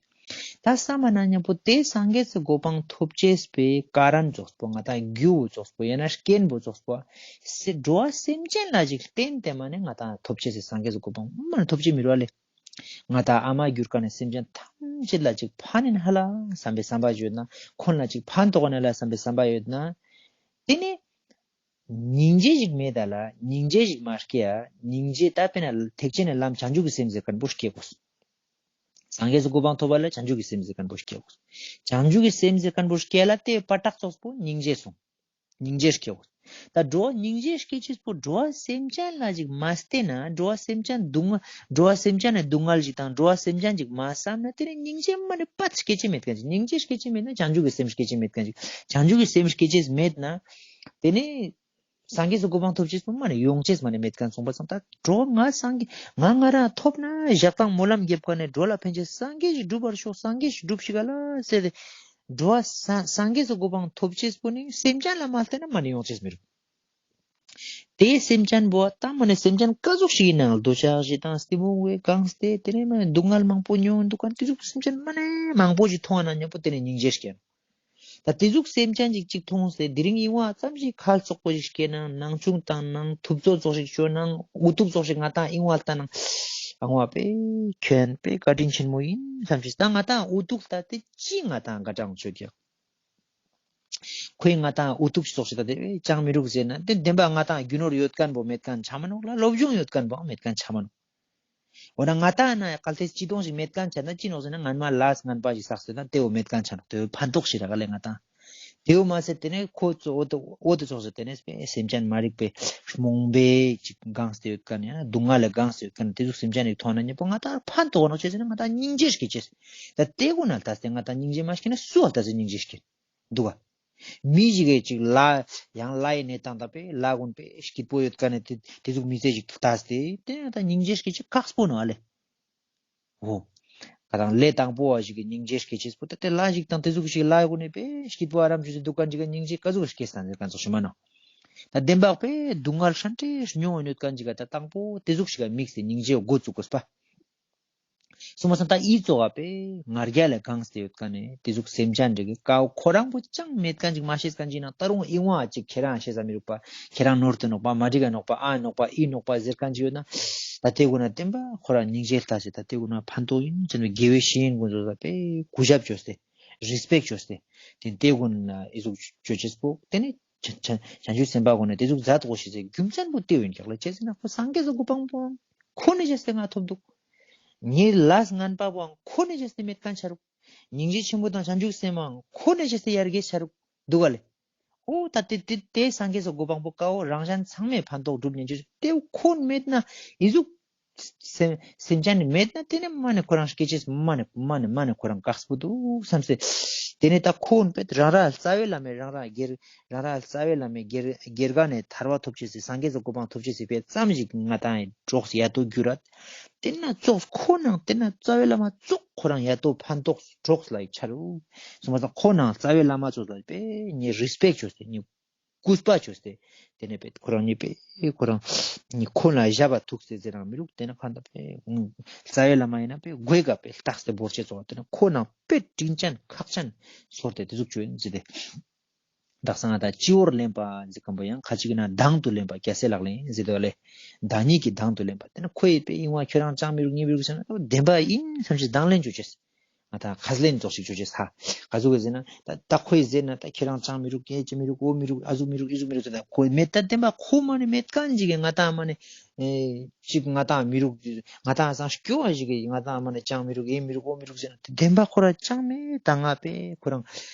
ད་བསམ་པ་ན་མཉམ་པོ་དེ་སངས་རྒྱས་སི་གོ་འཕང་ཐོབ་ཅེས་པའི་ཀ་རན་ཙོགས་པོ་ང་ཏང་རྒྱུ་བོ་ཙོགས་པོ་ཡང་ན་རྐྱེན་བོ་ཙོགས་པོ་སེ་འགྲོ་བ་སེམས་ཅན་ལ་ཅིག་བརྟེན་ཏེ་མ་ནེ་ང་ཏང་ཐོབ་ཅེས་སི་སངས་རྒྱས་སི་གོ་འཕང་མ་ནེ་ཐོབ་ཅེས་མི་རུག་ག་ལེ། ང་ཏང་ཨ་མ་གྱུར་མཁན་ནི་སེམས་ཅན་ཐམས་ཅད་ལ་ཅིག་ཕན་ཡིན་ཧ་ལ་བསམ་པའི་བསམ་པ་ཡོད་ན་ཁོང་ལ་ཅིག་ཕན་ཐོགས་ན་ལ་བསམ་པའི་བསམ་པ་ཡོད་ན་དེ་ནི་སྙིང་རྗེ་ཞིག་མེད་ད་ལ་སྙིང་རྗེ་ཞིག་མ་སྐྱེ་ཡ། སྙིང་རྗེ་ད་དཔེར་ན་ཐེག་ཆེན་ནི་ལམ་བྱང་ཆུབ་ཀྱི་སེམས་ཟེར་མཁན་པོ་སྐྱེ་དགོས། སངས་རྒྱས་སི་གོ་འཕང་ཐོབ་པ་ལ་བྱང་ཆུབ་ཀྱི་སེམས་ཟེར་མཁན་པོ་སྐྱེ་དགོས། བྱང་ཆུབ་ཀྱི་སེམས་ཟེར་མཁན་པོ་སྐྱེ་ལ་དེ་བར་ཐག་ཙོགས་པོ་སྙིང་རྗེ་སོང་། སྙིང་རྗེ་སྐྱེ་དགོས། ད་འགྲོ་བ་སྙིང་རྗེ་སྐྱེ་ཅེས་པོ་འགྲོ་བ་སེམས་ཅན་ལ་ཅིག་མ་བརྟེན་ན་འགྲོ་བ་སེམས་ཅན་སྡུག་བསྔལ་འགྲོ་བ་སེམས་ཅན་ནི་སྡུག་བསྔལ་ཅིག་དང་འགྲོ་བ་སེམས་ཅན་ཅིག་མ་བསམ་ན་དེ་ནི་སྙིང་རྗེ་མ་ནེ་པད་སྐྱེ་ཅེས་མེད་མཁན་ཅིག་སྙིང་རྗེ་སྐྱེ་ཅེས་མེད་ན་བྱང་ཆུབ་ཀྱི་སེམས་སྐྱེ་ཅེས་མེད་མཁན་ཅིག་བྱང་ཆུབ་ཀྱི་སེམས་སྐྱེ་ཅེས་མེད་ན་དེ་ནི་སངས་རྒྱས་སི་གོ་འཕང་ཐོབ་ཅེས་པོ་མ་ནེ་ཡོང་ཅེས་མ་ནེ་མེད་མཁན་སོང་པ་སང་ད་འགྲོ་ང་སངས་རྒྱས་ང་ང་རང་ཐོབ་ན་ཞག་དང་སྨོན་ལམ་རྒྱབ་མཁན་ནི་འགྲོ་ལ་ཕན་ཅེས་སངས་རྒྱས་ཤིག་འགྲུབ་པར་ཤོག་སངས་རྒྱས་ཤིག་འགྲུབ་ཤིག་ག་ལ་ཟེར་ཏེ་འགྲོ་བ་སངས་སངས་རྒྱས་སི་གོ་འཕང་ཐོབ་ཅེས་པོ་ནི་སེམས་ཅན་ལ་མ་བརྟེན་ན་མ་ནེ་ཡོང་ཅེས་མི་རུག་དེ་སེམས་ཅན་པོ་ད་མ་ནེ་སེམས་ཅན་ཀ་ཟུག་ཞིག་ཡིན་ནའང་འདོད་ཆགས་ཞེ་སྡང་གཏི་མུག་གིས་གང་སྟེ་དེ་ནེ་མ་ནེ་སྡུག་བསྔལ་མང་པོ་མྱོང་འདུག་ག་དེ་ཟུག་སེམས་ཅན་མ་ནེ་མང་པོ་ཞིག་མཐོང་ན་མཉམ་པོ་དེ་ནེ་སྙིང་རྗེ་སྐྱེ། ད་དེ་ཟུག་སེམས་ཅན་ཅིག་ཅིག་མཐོང་སྟེ་དེ་རིང་ཡིན་བ་ཙམ་ཞིག་ཁ་ཙོག་པོ་ཞིག་སྐྱེ་ནའང་སྣང་ཆུང་བཏང་ནའང་ཐུབ་ཚོད་ཙོགས་ཤིག་ཅོ་ནའང་འུ་ཐུག་ཙོགས་ཤིག་ང་ཏང་ཡིན་བ་ལྟ་ནའང་ཨང་བ་པེ་ཁྱོད་པེ་བཀའ་དྲིན་ཆེན་མོ་ཡིན་བསམ་ཤེས་ད་ང་ཏང་འུ་ཐུག་ལྟ་སྟེ་ཅི་ང་ཏང་དགའ་གྲངས་ཆོད་ཀྱག་ཁོས་ང་ཏང་འུ་ཐུག་ཙོགས་ཤིག་ད་དེ་ཅང་མི་རུག་ཟེར་ན་དེ་བདེན་པ་ང་ཏང་རྒྱུ་ནོར་ཡོད་མཁན་པོ་མེད་མཁན་ཆ་མ་ནོག་ལ་སློབ་སྦྱོང་ཡོད་མཁན་པོའང་མེད་མཁན་ཆ་མ་ནོག་འོ་ན་ང་ཏང་ན་གལ་ཏེ་ཅི་དོང་ཞིག་མེད་མཁན་ཆ་ན་ཅི་ནོག་ཟེར་ན་སྔན་མ་ལས་ངན་པ་ཞིག་བསགས་ཟེར་ན་དེ་བོ་མེད་མཁན་ཆ་ནོག་དེ་བོ་ཕན་ཐོགས་ཤིག་རག་ལེ་ང་ཏང་། དེ་བོ་མ་ཟད་དེ་ནེ་ཁོ་ཙོ་འོ་དེ་འོ་དེ་ཙོགས་ཟེར་དེ་ནེ་སེམས་ཅན་མ་རིག་པའི་རྨོངས་པའི་ཅིག་གང་སྟེ་ཡོད་མཁན་ཡང་ན་སྡུག་བསྔལ་ལ་གང་སྟེ་ཡོད་མཁན་དེ་ཟུག་སེམས་ཅན་ཞིག་མཐོང་ན་མཉམ་པོ་ང་ཏང་ཕན་ཐོགས་ནོག་ཅི་ཟེར་ན་ང་ཏང་སྙིང་རྗེ་སྐྱེ་ཅེས། ད་དེ་གུན་ལ་ལྟས་ཏེ་ང་ཏང་སྙིང་རྗེ་མ་སྐྱེ་ན་སུ་ལ་ལྟས་ཏེ་སྙིང་རྗེ་སྐྱེ་འདུག་ག་མི་ཞིག་གི་ཅིག་ལ་ཡང་ལ་ཡི་གནས་སྟངས་དང་པེ་ལ་གུན་པེ་སྐྱིད་པོ་ཡོད་མཁན་ནི་དེ་དེ་ཟུག་མི་ཚེ་ཞིག་ལྟས་ཏེ་དེ་ཡང་ད་སྙིང་རྗེ་སྐྱེ་ཅེས་ཁག་པོ་ནོག་ཨ་ལེ། འོ། ང་ཏང་ལས་དང་པོ་བ་ཞིག་གི་སྙིང་རྗེ་སྐྱེ་ཅེས་པོ་ད་དེ་ལ་ཞིག་དང་དེ་ཟུག་ཞིག་ལ་གུན་ནི་པེ་སྐྱིད་པོ་ཨ་རམ་ཞུ་སྟེ་འདུག་མཁན་ཅིག་གི་སྙིང་རྗེ་ཀ་ཟུག་སྐྱེ་སྟངས་ཟེར་མཁན་ཙོགས་ཤིག་མ་ནོག་ད་བདེན་པ་པེ་སྡུག་བསྔལ་ཧྲན་ཏེ་མྱོང་ཡོད་མཁན་ཅིག་ག་ད་དང་པོ་དེ་ཟུག་ཞིག་ག་དམིགས་ཏེ་སྙིང་རྗེ་འགོ་བཙུགས་དགོས་པ། སོང་པ་སང་ད་འི་ཙོགས་པེ་ང་རྒྱལ་ལ་གང་སྟེ་ཡོད་མཁན་ནི་དེ་ཟུག་སེམས་ཅན་འདྲ་གི་ཀའོ་ཁོ་རང་པོ་ཅང་མེད་མཁན་ཅིག་མ་ཤེས་མཁན་ཅིག་ན་ད་རུང་འི་བོ་ཅིག་ཁྱེད་རང་ཤེས་ས་མི་རུག་པ། ཁྱེད་རང་ནོར་དུ་ནོག་པ། མ་འགྲིག་ག་ནོག་པ། ཨ་ནོག་པ་འི་ནོག་པ་ཟེར་མཁན་ཅིག་ཡོད་ན། ད་དེ་གུན་ན་བདེན་པ་ཁོ་རང་སྙིང་རྗེ་ལྟ་སེ་ད་དེ་གུན་ན་ཕན་ཐོགས་ཨིན་ཅེས་ནི་དགེ་བའི་བཤེས་གཉེན་གུན་ཚོ་ད་པེ་གུས་ཞབས་བཅོས་ཏེ་རེས་པེཀྚ་བཅོས་ཏེ་དེ་དེ་གུན་ན་འི་ཟུག་བཅོ་ཅེས་པོ་དེ་ནི་བྱང་ཆུབ་སེམས་དཔའ་གུན་ན་དེ་ཟུག་མཛད་དགོས་ཤེས་སི་རྒྱུ་མཚན་པོ་དེ་ཨིན་ཀྱག་ལེ། ཅི་ཟེར་ན་ཁོ་སངས་རྒྱས་སི་གོ་འཕང་པོའང་ཁོ་ནེ་བྱས་ཏེ་ང་ཐོབ་འདུག། ངའི་ལས་ངན་པ་པོའང་ཁོ་ནེ་བྱས་ཏེ་མེད་མཁན་ཆ་རུག། སྙིང་རྗེ་ཆེན་པོ་དང་བྱང་ཆུབ་སེམས་དཔའང་ཁོ་ནེ་བྱས་ཏེ་ཡར་རྒྱས་ཆ་རུག་འདུག་ག་ལེ། འོ་ད་དེ་དེ་དེ་སངས་རྒྱས་སི་གོ་འཕང་པོ་ཀའོ་རང་གཞན་ཚང་མའི་ཕན་ཐོགས་སྒྲུབ་ཉན་ཅེས་དེ་ཁོ་མེད་ན་འི་ཟུག་སེམས་སེམས་ཅན་ནི་མེད་ན་དེ་ནི་མ་ནེ་ཁོ་རང་སྐྱེ་ཅེས་མ་ནེ་མ་ནེ་མ་ནེ་ཁོ་རང་དཀགས་པོ་འདུག་བསམ་སེ། དེ་ནི་ད་ཁོ་པེ་རང་རང་རྩ་བའི་བླ་མའི་རང་རང་སྒེར་རང་རང་རྩ་བའི་བླ་མའི་སྒེར་སྒེར་ག་ནེ་ཐར་པ་ཐོབ་ཅེས་སི་སངས་རྒྱས་སི་གོ་འཕང་ཐོབ་ཅེས་སི་ཕིའ་ཙམ་ཞིག་ང་ཏང་གྲོགས་ཡ་ཏོ་གྱུར་རད། དེ་ན་ཙོགས་ཁོ་ནང་དེ་ན་རྩ་བའི་བླ་མ་ཙོགས་ཁོ་རང་ཡ་ཏོ་ཕན་ཐོགས་གྲོགས་ལ་ཡི་ཆ་རུག། སོང་པ་སང་ཁོ་ནང་རྩ་བའི་བླ་མ་ཙོགས་ལ་པེ་ངས་རེས་པེཀྚ་བཅོས་ཏེ་ངས་གུས་པ་བཅོས་ཏེ་དེ་ནས་པེ་ཁོ་རང་ངས་པེ་ཁོ་རང་ངས་ཁོ་ལ་ཞབས་པ་ཐུག་སྟེ་ཟེར་རང་མི་རུག། དེ་ན་ཁ་འདའ་པེ་རྩ་བའི་བླ་མ་ཡིན་ན་པེ་དགོས་ག་པེ་རྟགས་ཏེ་བོར་ཆེ་ཙོགས་དེ་ན་ཁོ་ནང་པེ་དྲིན་ཅན་ཁག་ཅན་ཚོར་ཏེ་དེ་ཟུག་བཅོས་ཡིན་ཟེར་ཏེ། དག་ས་ང་ད་སྤྱི་བོར་ལེན་པ་ཟེར་མཁན་པོ་ཡང་ཁ་ཅིག་ན་གདང་དུ་ལེན་པ་རྒྱལ་སྲས་ལག་ལེན་ཟེར་དོ་ལེ། བདག་ཉིད་ཀྱི་གདང་དུ་ལེན་པ་དེ་ན་ཁོ་ཡི་པེ་ཡིན་བ་ཁྱོད་རང་ཅང་མི་རུག་ངས་མི་རུག་ཟེར་ན་བདེན་པ་ཡིན་བསམ་ཞིག་གདང་ལེན་བཅོ་ཅེས། ང་ད་ཁས་ལེན་ཙོགས་ཤིག་བཅོ་ཅེས་ཧ། ག་ཟུག་གི་ཟེར་ན་ད་ད་ཁོ་ཡི་ཟེར་ན་ད་ཁྱེད་རང་ཅང་མི་རུག་ངས་ཅི་མི་རུག་འོ་མི་རུག་ཨ་ཟུག་མི་རུག་འི་ཟུག་མི་རུག་ཟེར་ན་ཁོ་མེད་ད་བདེན་པ་ཁོ་མ་ནེ་མེད་མཁན་ཅིག་གི་ང་ད་མ་ནེ། ཨེ་ཅིག་ང་ཏང་མི་རུག་ང་ཏང་སང་སྐྱོ་བ་ཞིག་གི་ང་ཏང་མ་ནེ་ཅང་མི་རུག་ཨེ་མི་རུག་འོ་མི་རུག་ཟེར་ན་དེ་བདེན་པ་ཁོ་རང་ཅང་མེད་ད་ང་པེ་ཁོ་རང་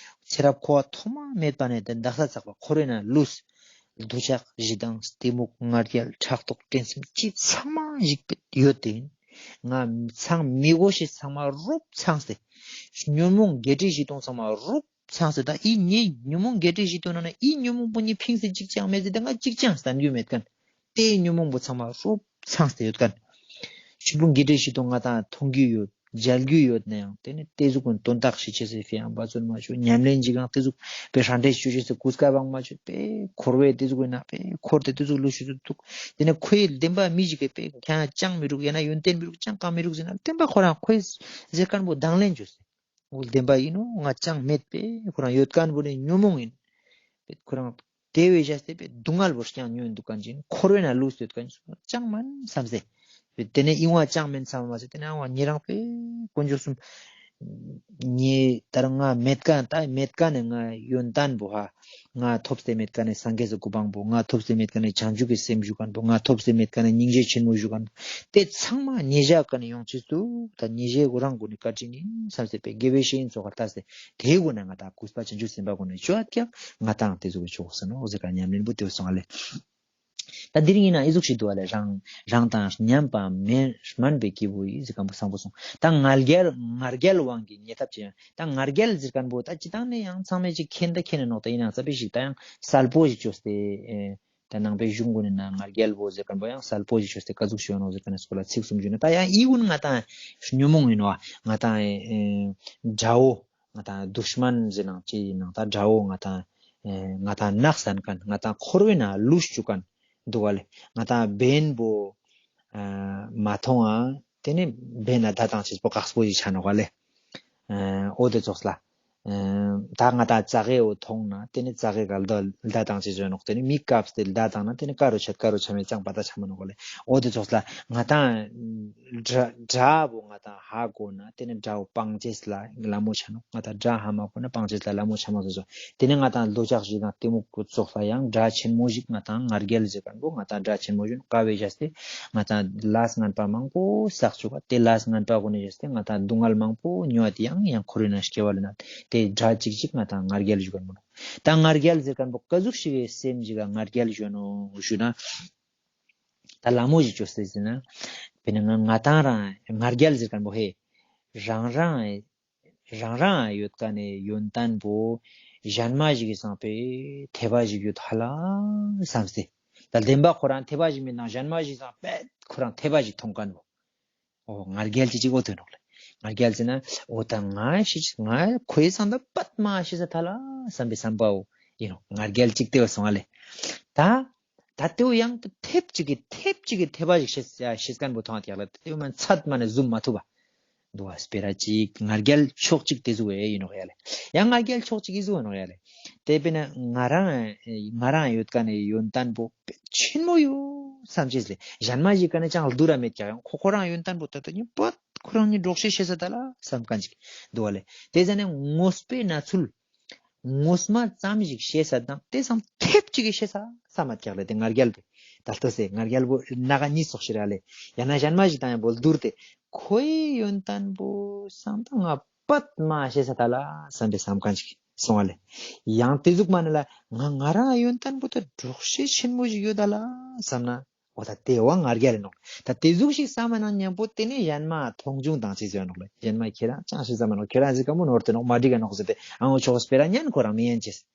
ཚེ་རབས་འཁོར་བ་ཐོག་མ་མེད་པ་ནས་དེ་འདག་ས་ཚག་པ་འཁོར་བའི་ནང་ལུས། འདོད་ཆགས་ཞེ་སྡང་གཏི་མུག་ང་རྒྱལ་ཕྲག་དོག་འགྲན་སེམས་ཅི་ཚང་མ་ཞིག་པེ་ཡོད་དེ་ཡིན། ང་ཚང་མི་དགོས་ཤེས་ཚང་མ་རུབ་ཚང་སྟེ། ཉོན་མོངས་བརྒྱད་ཁྲི་བཞི་སྟོང་ཚང་མ་རུབ་ཚང་སྟེ་ད་འི་ཉེ་ཉོན་མོངས་བརྒྱད་ཁྲི་བཞི་སྟོང་ནང་ན་འི་ཉོན་མོངས་པོ་ཉེ་ཕིངས་སེ་ཅིག་ཅང་མེད་ཟེར་ཏེ་ང་ཅིག་ཅང་བསམ་རྒྱུ་མེད་མཁན། དེའི་ཉོན་མོངས་པོ་ཚང་མ་རུབ་ཚང་སྟེ་ཡོད་མཁན། ཆུ་བུ་བརྒྱད་ཁྲི་བཞི་སྟོང་ང་ཏང་མཐོང་རྒྱུ་ཡོད་མཇལ་རྒྱུ་ཡོད་ན་ཡང་དེ་ནི་དེ་ཟུག་གི་དོན་དག་ཤེས་ཅེས་སི་ཕིའ་ཡང་འབད་བརྩོན་མ་བཅོ། ཉམས་ལེན་ཅིག་ཡང་དེ་ཟུག་པེ་ཧྲ་འདྲེ་བཅོ་ཅེས་སི་གོ་སྐབས་ཡང་མ་བཅོ། པེ་འཁོར་བའི་དེ་ཟུག་གི་ནང་པེ་འཁོར་ཏེ་དེ་ཟུག་ལུས་ཤེས་སུ་འདུག། དེ་ནི་ཁོའི་བདེན་པ་མི་ཞིག་གི་པེ་ཁྱང་ཅང་མི་རུག་ཡང་ན་ཡོན་ཏན་མི་རུག་ཅང་གང་མི་རུག་ཟེར་ན་བདེན་པ་ཁོ་རང་ཁོའི་ཟེར་མཁན་པོ་གདང་ལེན་བཅོས་སེ། འོ་བདེན་པ་ཡིན་ནོ་ང་ཅང་མེད་པེ་ཁོ་རང་ཡོད་མཁན་པོ་ནི་ཉོན་མོངས་ཡིན། པེ་ཁོ་རང་དེ་བས་བཞག་སྟེ་པེ་སྡུག་བསྔལ་བོར་ཀྱང་ཉོན་འདུག་མཁན་ཅིག་འཁོར་བའི་ནང་ལུས་ཡོད་མཁན་ཅིག་ཅང་མན་བསམ་སེ། པེ་དེ་ནས་ཨིན་བ་ཅང་མན་བསམ་མ་ཟེར་དེ་ནས་ཨང་བ་ཉེ་རང་པེ་དཀོན་མཆོག་གསུམ། ངས་ད་རང་ང་མེད་མཁན་ད་མེད་མཁན་ནས་ང་ཡོན་ཏན་པོ་ཧ། ང་ཐོབ་སྟེ་མེད་མཁན་ནས་སངས་རྒྱས་སི་གོ་འཕང་པོ། ང་ཐོབ་སྟེ་མེད་མཁན་ནས་བྱང་ཆུབ་ཀྱི་སེམས་ཞུ་མཁན་པོ། ང་ཐོབ་སྟེ་མེད་མཁན་ནས་སྙིང་རྗེ་ཆེན་མོ་ཞུ་མཁན་པོ། དེ་ཚང་མ་ཉེ་ཞ་ཀ་ནས་ཡོང་ཅེས་འདུག། ད་ཉེ་ཞའི་གོ་རང་གོ་ནས་བཀའ་དྲིན་ཡིན་བསམ་སེ་པེ་དགེ་བའི་བཤེས་གཉེན་ཚོགས་ཀ་ལྟ་སྟེ་དེའི་སྒོ་ནས་ང་ད་གུས་པ་བྱང་ཆུབ་སེམས་དཔའ་སྒོ་ནས་བཅོ་ཨ་ཀྱང་ང་ཏང་དེ་ཟུག་གི་ཆོག་ཟེར་ནོ་ཟེར་ཀ་ཉམས་ལེན་པོ་དེ་སོང་ཨ་ལེ། ད་འདིར་ཡིན་ན་ཨི་ཟུག་ཞིག་འདུག་ཨ་ལེ། རང་རང་དང་མཉམ་པ་མེན་སྨན་པའི་སྐྱེས་བུ་ཡིས་ཟེར་མཁན་པོ་བཟང་པོ་སོང་། ད་ང་རྒྱལ་ང་རྒྱལ་དབང་གིས་ཉེས་ཐབས་ཅི་ཡང་ད་ང་རྒྱལ་ཟེར་མཁན་པོ་ད་ཅི་ཏང་ནས་ཡང་ཚང་མས་ཅིག་མཁྱེན་ད་མཁྱེན་ནས་ནོག། ད་ཡིན་ནའང་རྩ་བའི་ཞིག་ད་ཡང་གསལ་པོ་ཞིག་བཅོས་ཏེ། ད་ནང་པའི་གཞུང་ཀུན་ནི་ནང་ང་རྒྱལ་པོ་ཟེར་མཁན་པོ་ཡང་གསལ་པོ་ཞིག་བཅོས་ཏེ་ག་ཟུག་ཞིག་ཡོད་ནོག་ཟེར་མཁན་ནི་སྐོར་ལ་ཚིག་གསུམ་ཞུས་ན། ད་ཡང་ཨི་ཀུན་ང་ཏང་ཉོན་མོངས་ཡིན་ནོག། ང་ཏང་དགྲ་བོ། ང་ཏང་དུཤ་མན་ཟེར་ནང་ཅི་ཡིན་ནང་ད་དགྲ་བོ་ང་ཏང་ང་ཏང་ནག་སན་མཁན་ང་ཏང་འཁོར་བའི་ནང་ལུས་བཅུག་མཁན་འདུག་ག་ལེ། ང་ཏང་བེན་པོ་མ་མཐོང་ཨ་དེ་ནི་བེན་ལ་ད་ཏང་ཅེས་པོ་ཁག་པོ་ཞིག་ཆ་ནོག་ག་ལེ། འོ་དེ་ཙོགས་ལ། ད་ང་ཏང་ཙག་གེ་བོ་མཐོང་ན་དེ་ནི་ཙག་གེ་ག་ལ་ད་ཏང་ཅེས་ཡོད་ནོག། དེ་ནི་མི་སྐབས་དེ་ལ་ད་ཏང་ན་དེ་ནི་ཀ་རུ་ཆད་ཀ་རུ་ཆ་མེད་ཅང་པ་ད་ཆ་མ་ནོག་ག་ལེ། འོ་དེ་ཙོགས་ལ་ང་ཏང་དགྲ་དགྲ་བོ་ང་ཏང་ཧ་གོ་ན་དེ་ནི་དགྲ་བོ་སྤང་ཅེས་ལ་ལ་མོ་ཆ་ནོག། ང་ཏང་དགྲ་ཧ་མ་གོ་ན་སྤང་ཅེས་ལ་ལ་མོ་ཆ་མ་ཟོ་ཟོ། དེ་ནས་ང་ཏང་འདོད་ཆགས་ཞེ་སྡང་གཏི་མུག་གི་ཙོགས་ལ་ཡང་དགྲ་ཆེན་མོ་ཞིག་ང་ཏང་ང་རྒྱལ་ཟེར་མཁན་པོ་ང་ཏང་དགྲ་ཆེན་མོ་ཞིག་ཀ་བས་བཞག་སྟེ་ང་ཏང་ལས་ངན་པ་མང་པོ་བསགས་བཅུག་ག། དེ་ལས་ངན་པ་གོ་ནས་བཞག་སྟེ་ང་ཏང་སྡུག་བསྔལ་མང་པོ་མྱོང་བ་དེ་ཡང་ཡང་འཁོར་བའི་ནང་སྐྱེ་བ་ལེན་ན་དེ་དགྲ་གཅིག་གཅིག་ང་ཏང་ང་རྒྱལ་ཞུ་མཁན་པོ་ནོག། ད་ང་རྒྱལ་ཟེར་མཁན་པོ་ག་ཟུག་ཞིག་གི་སེམས་ཞིག་ག་ང་རྒྱལ་ཞུ་ནོག་ཞུ་ན། ད་ལ་མོ་ཞིག་བཅོས་ཏེ་ཟེར་ན། དཔེར་ན་ང་ང་ཏང་རང་ང་རྒྱལ་ཟེར་མཁན་པོ་ཧེ། རང་རང་རང་རང་ཡོད་མཁན་ནི་ཡོན་ཏན་པོ་གཞན་མ་ཞིག་གི་སང་པེ་ཐེ་བ་ཞིག་ཡོད་ཧ་ལ་བསམ་སྟེ། ད་བདེན་པ་ཁོ་རང་ཐེ་བ་ཞིག་མེད་ན་གཞན་མ་ཞིག་སང་པེ་ཁོ་རང་ཐེ་བ་ཞིག་མཐོང་མཁན་པོ། འོ་ང་རྒྱལ་ཅིག་ཅིག་འོ་དོན་ནོག་ལེ། ང་རྒྱལ་ཟེར་ན་འོ་ད་ང་ཤི་ང་ཁོའི་སང་ད་པད་མ་ཤི་ས་ཐ་ལ་བསམ་པའི་བསམ་པའོ་ཡིན་ནོག། ང་རྒྱལ་ཅིག་དེ་བ་སོང་ཨ་ལེ། ད་ད་ཏེའུ་ཡང་ཐེབས་ཅིག་གི་ཐེབས་ཅིག་གི་ཐེབས་པ་ཞིག་ཤེས་ཤེས་ཁན་བོ་ཐོང་ཡ་ལེ། ཏེའུ་མན་ཚད་མ་ནེ་ཟུམ་མ་ཐུབ་པ། འདུག་པ་སྤེ་ར་ཅིག་ང་རྒྱལ་ཕྱོགས་གཅིག་ཏེ་ཟུག་ཨེ་ཨིན་ནོག་ཡ་ལེ། ཡང་ང་རྒྱལ་ཕྱོགས་གཅིག་ཨི་ཟུག་ཨིན་ནོག་ཡ་ལེ། ཏེ་སྤེར་ན་ང་རང་ང་རང་ཡོད་ཁན་ནི་ཡོན་ཏན་པོ་ཆེན་མོ་ཡོད་སམ་ཅེས་ལེ། ཞན་མ་ཞིག་ཀ་ནེ་ཅང་བསྡུར་ར་མེད་ཀྱག་ཡང་ཁོ་ཁོ་རང་ཡོན་ཏན་པོ་ད་ལྟ་ཉིད་པོ་ཁོ་རང་ཉིད་འགྲོགས་ཤེས་ཤེས་ས་ད་ལ་སམ་ཁན་ཅིག་འདུག་པ་ལེ། ཏེ་ཟ་ནེ་དངོས་པོའི་གནས་ཚུལ་ངོ་མ་ཙམ་ཞིག་ཤེས་ས་དང་ཏེ་སང་ཐེབས་ཅིག་གི་ཤེས་ས་སམ་མ་ཀྱག་ལེ། ཏེ་ང་རྒྱལ་པོ་ད་ལྟོས་སེ་ང་རྒྱལ་པོ་ན་ག་ཉིས་སོགས་ཤིག་ར་ལེ། ཡང་ན་ཞན་མ་ཞིག་དང་ཡང་བོ་བསྡུར་ཏེ་ཁོའི་ཡོན་ཏན་པོ་སང་ད་ང་པད་མ་ཤེས་ས་ད་ལ་སམ་པའི་སམ་ཁན་ཅིག་སོང་བ་ལེ། ཡང་ཏེ་ཟུག་མ་ནེ་ལ་ང་ང་རང་ཡོན་ཏན་པོ་ད་འགྲོགས་ཤེས་ཆེན་མོ་ཞིག་ཡོད་ད་ལ་སམ་ན། འོ་ད་ཏེ་བོ་ང་རྒྱལ་ཨིན་ནོག། ད་ཏེ་ཟུག་ཞིག་སམ་མ་ནང་ཉམ་པོ་ཏེ་ནེ་ཞན་མ་མཐོང་ཆུང་དང་ཅི་ཟེར་ནོག་ལེ། ཞན་མ་ཁྱེ་རང་ཅང་ཤེས་ས་མ་ནོག། ཁྱེ་རང་ཟེར་ཁན་བོ་ནོར་ཏེ་ནོག་མ་འགྲིག་ག་ནོག་ཟེར་ཏེ་ཨ་བོ་ཕྱོགས་སྤེ་ར་ཉན་ཁོ་རང་མི་ཉན་ཅེས།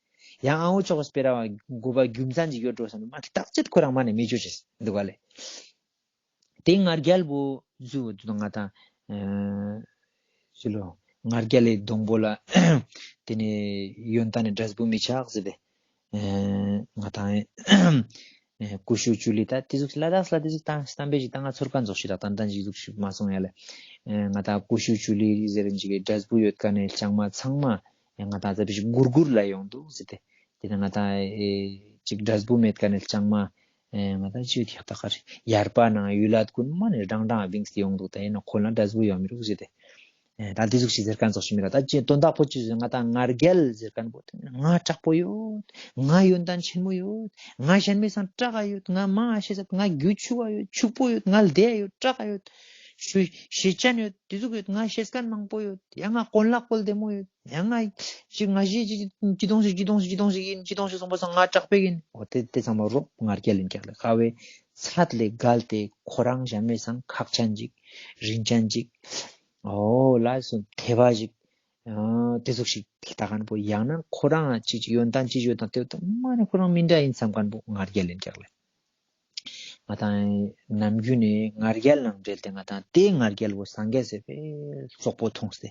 ཡང་ཨ་བོ་ཕྱོགས་སྤེ་ར་དགོས་པ་རྒྱུ་མཚན་ཅིག་ཡོད་འགྲོ་སམ་མ་ཐག་ཆད་ཁོ་རང་མ་ནེ་མི་ཅོ་ཅེས་འདུག་ག་ལེ། ཏེ་ང་རྒྱལ་པོ་ཟུག་འདུག་ང་དང་ཨ་ཅི་ལོ་ང་རྒྱལ་ལི་སྡོང་པོ་ལ་ཏེ་ནེ་ཡོན་ཏན་ནི་འབྲས་བུ་མི་ཆགས་ཟེར་ཏེ། ཨེ་ང་དང་ཨེ་ཀུ་ཤུ་ཅུ་ལི་ད་ཏེ་ཟུག་ལ་དྭགས་ལ་ཏེ་ཟུག་ཏང་སྟན་པེ་ཞིག་ཏང་ང་ཚོར་ཁན་ཙོགས་ཤིག་ལ་ཏན་ཏན་ཞིག་ཟུག་ཞིག་མ་སོང་ཡ་ལེ། ཨེ་ང་དང་ཀུ་ཤུ་ཅུ་ལི་ཟེར་ཅིག་གི་འབྲས་བུ་ཡོད་ཁན་ནི་ལྕང་མ་ཚང་མ་ཨེ་ང་དང་ཙ་པིག་ཞིག་གུར་གུར་ལ་ཡོང་འདུག་ཟེར་ཏེ། ཏེ་ནེ་ང་དང་ཨེ་ཅིག་འབྲས་བུ་མེད་ཁན་ནི་ལྕང་མ་ཨེ་ང་དང་ཅི་ཡོད་ཡག་ད་ཁར་ཡར་པ་ནང་ཡུལ་ལ་ཀུན་མ་ནེ་རང་རང་བིངས་ཏེ་ཡོང་འདུག། ད་ཨེ་ན་ཁོ་ལ་འབྲས་བུ་ཡོང་མི་རུག་ཟེར་ཏེ། ཨེ་ད་ཏེ་ཟུག་ཞིག་ཟེར་ཁན་ཙོགས་ཤིག་མི་ར་ད་ཅི་དོན་དག་པོ་ཅི་ཟེར་ང་དང་ང་རྒྱལ་ཟེར་ཁན་བོ་ཏེ་ང་དྲག་པོ་ཡོད། ང་ཡོན་ཏན་ཆེན་མོ་ཡོད། ང་ཞན་མའི་སང་དྲག་ག་ཡོད། ང་མ་ཤེས་ས་ང་རྒྱུ་ཆུ་བ་ཡོད། ཕྱུག་པོ་ཡོད། ང་ལྡེ་ཡོད། དྲག་ག་ཡོད། ཤེས་ཤེས་ཅན་ཡོད། ཏེ་ཟུག་ཡོད། ང་ཤེས་ཁན་མང་པོ་ཡོད། ཡང་ང་གོན་ལག་པོ་ལྡེ་མོ་ཡོད། ཡང་ང་ཅི་ང་ཞི་ཅི་ཅི་དོང་ཞིག་ཅི་དོང་ཞིག་ཅི་དོང་ཞིག་ཨིན། ཅི་དོང་ཞིག་སོང་པ་སང་ང་དྲག་པོ་ཨིན། འོ་ཏེ་ཏེ་ཚང་མ་རོབ་ང་རྒྱལ་ཨིན་ཀྱག་ལེ། ཁ་བོའི་ཚད་ལས་བརྒལ་ཏེ་ཁོ་རང་ཞན་མའི་སང་ཁག་ཅན་ཅིག་རིན་ཅན་ཅིག་འོ་ལ་སོ་ཐེ་བ་ཞིག་ཨ་ཏེ་ཟུག་ཞིག་ལྟ་ཁན་བོ་ཡང་ན་ཁོ་རང་ཅིག་ཅིག་ཡོན་ཏན་ཅིག་ཡོད་དང་ཏེ་བོ་ད་མ་ནེ་ཁོ་རང་མི་འདྲ་ཨིན་སམ་ཁན་བོ་ང་རྒྱལ་ཨིན་ཀྱག་ལེ། ང་དང་ནམ་རྒྱུན་ནེ་ང་རྒྱལ་ནང་འབྲེལ་ཏེ་ང་དང་ཏེ་ང་རྒྱལ་བོ་སངས་རྒྱས་སི་ཕིའ་རྩོག་པོ་ཐོངས་ཏེ་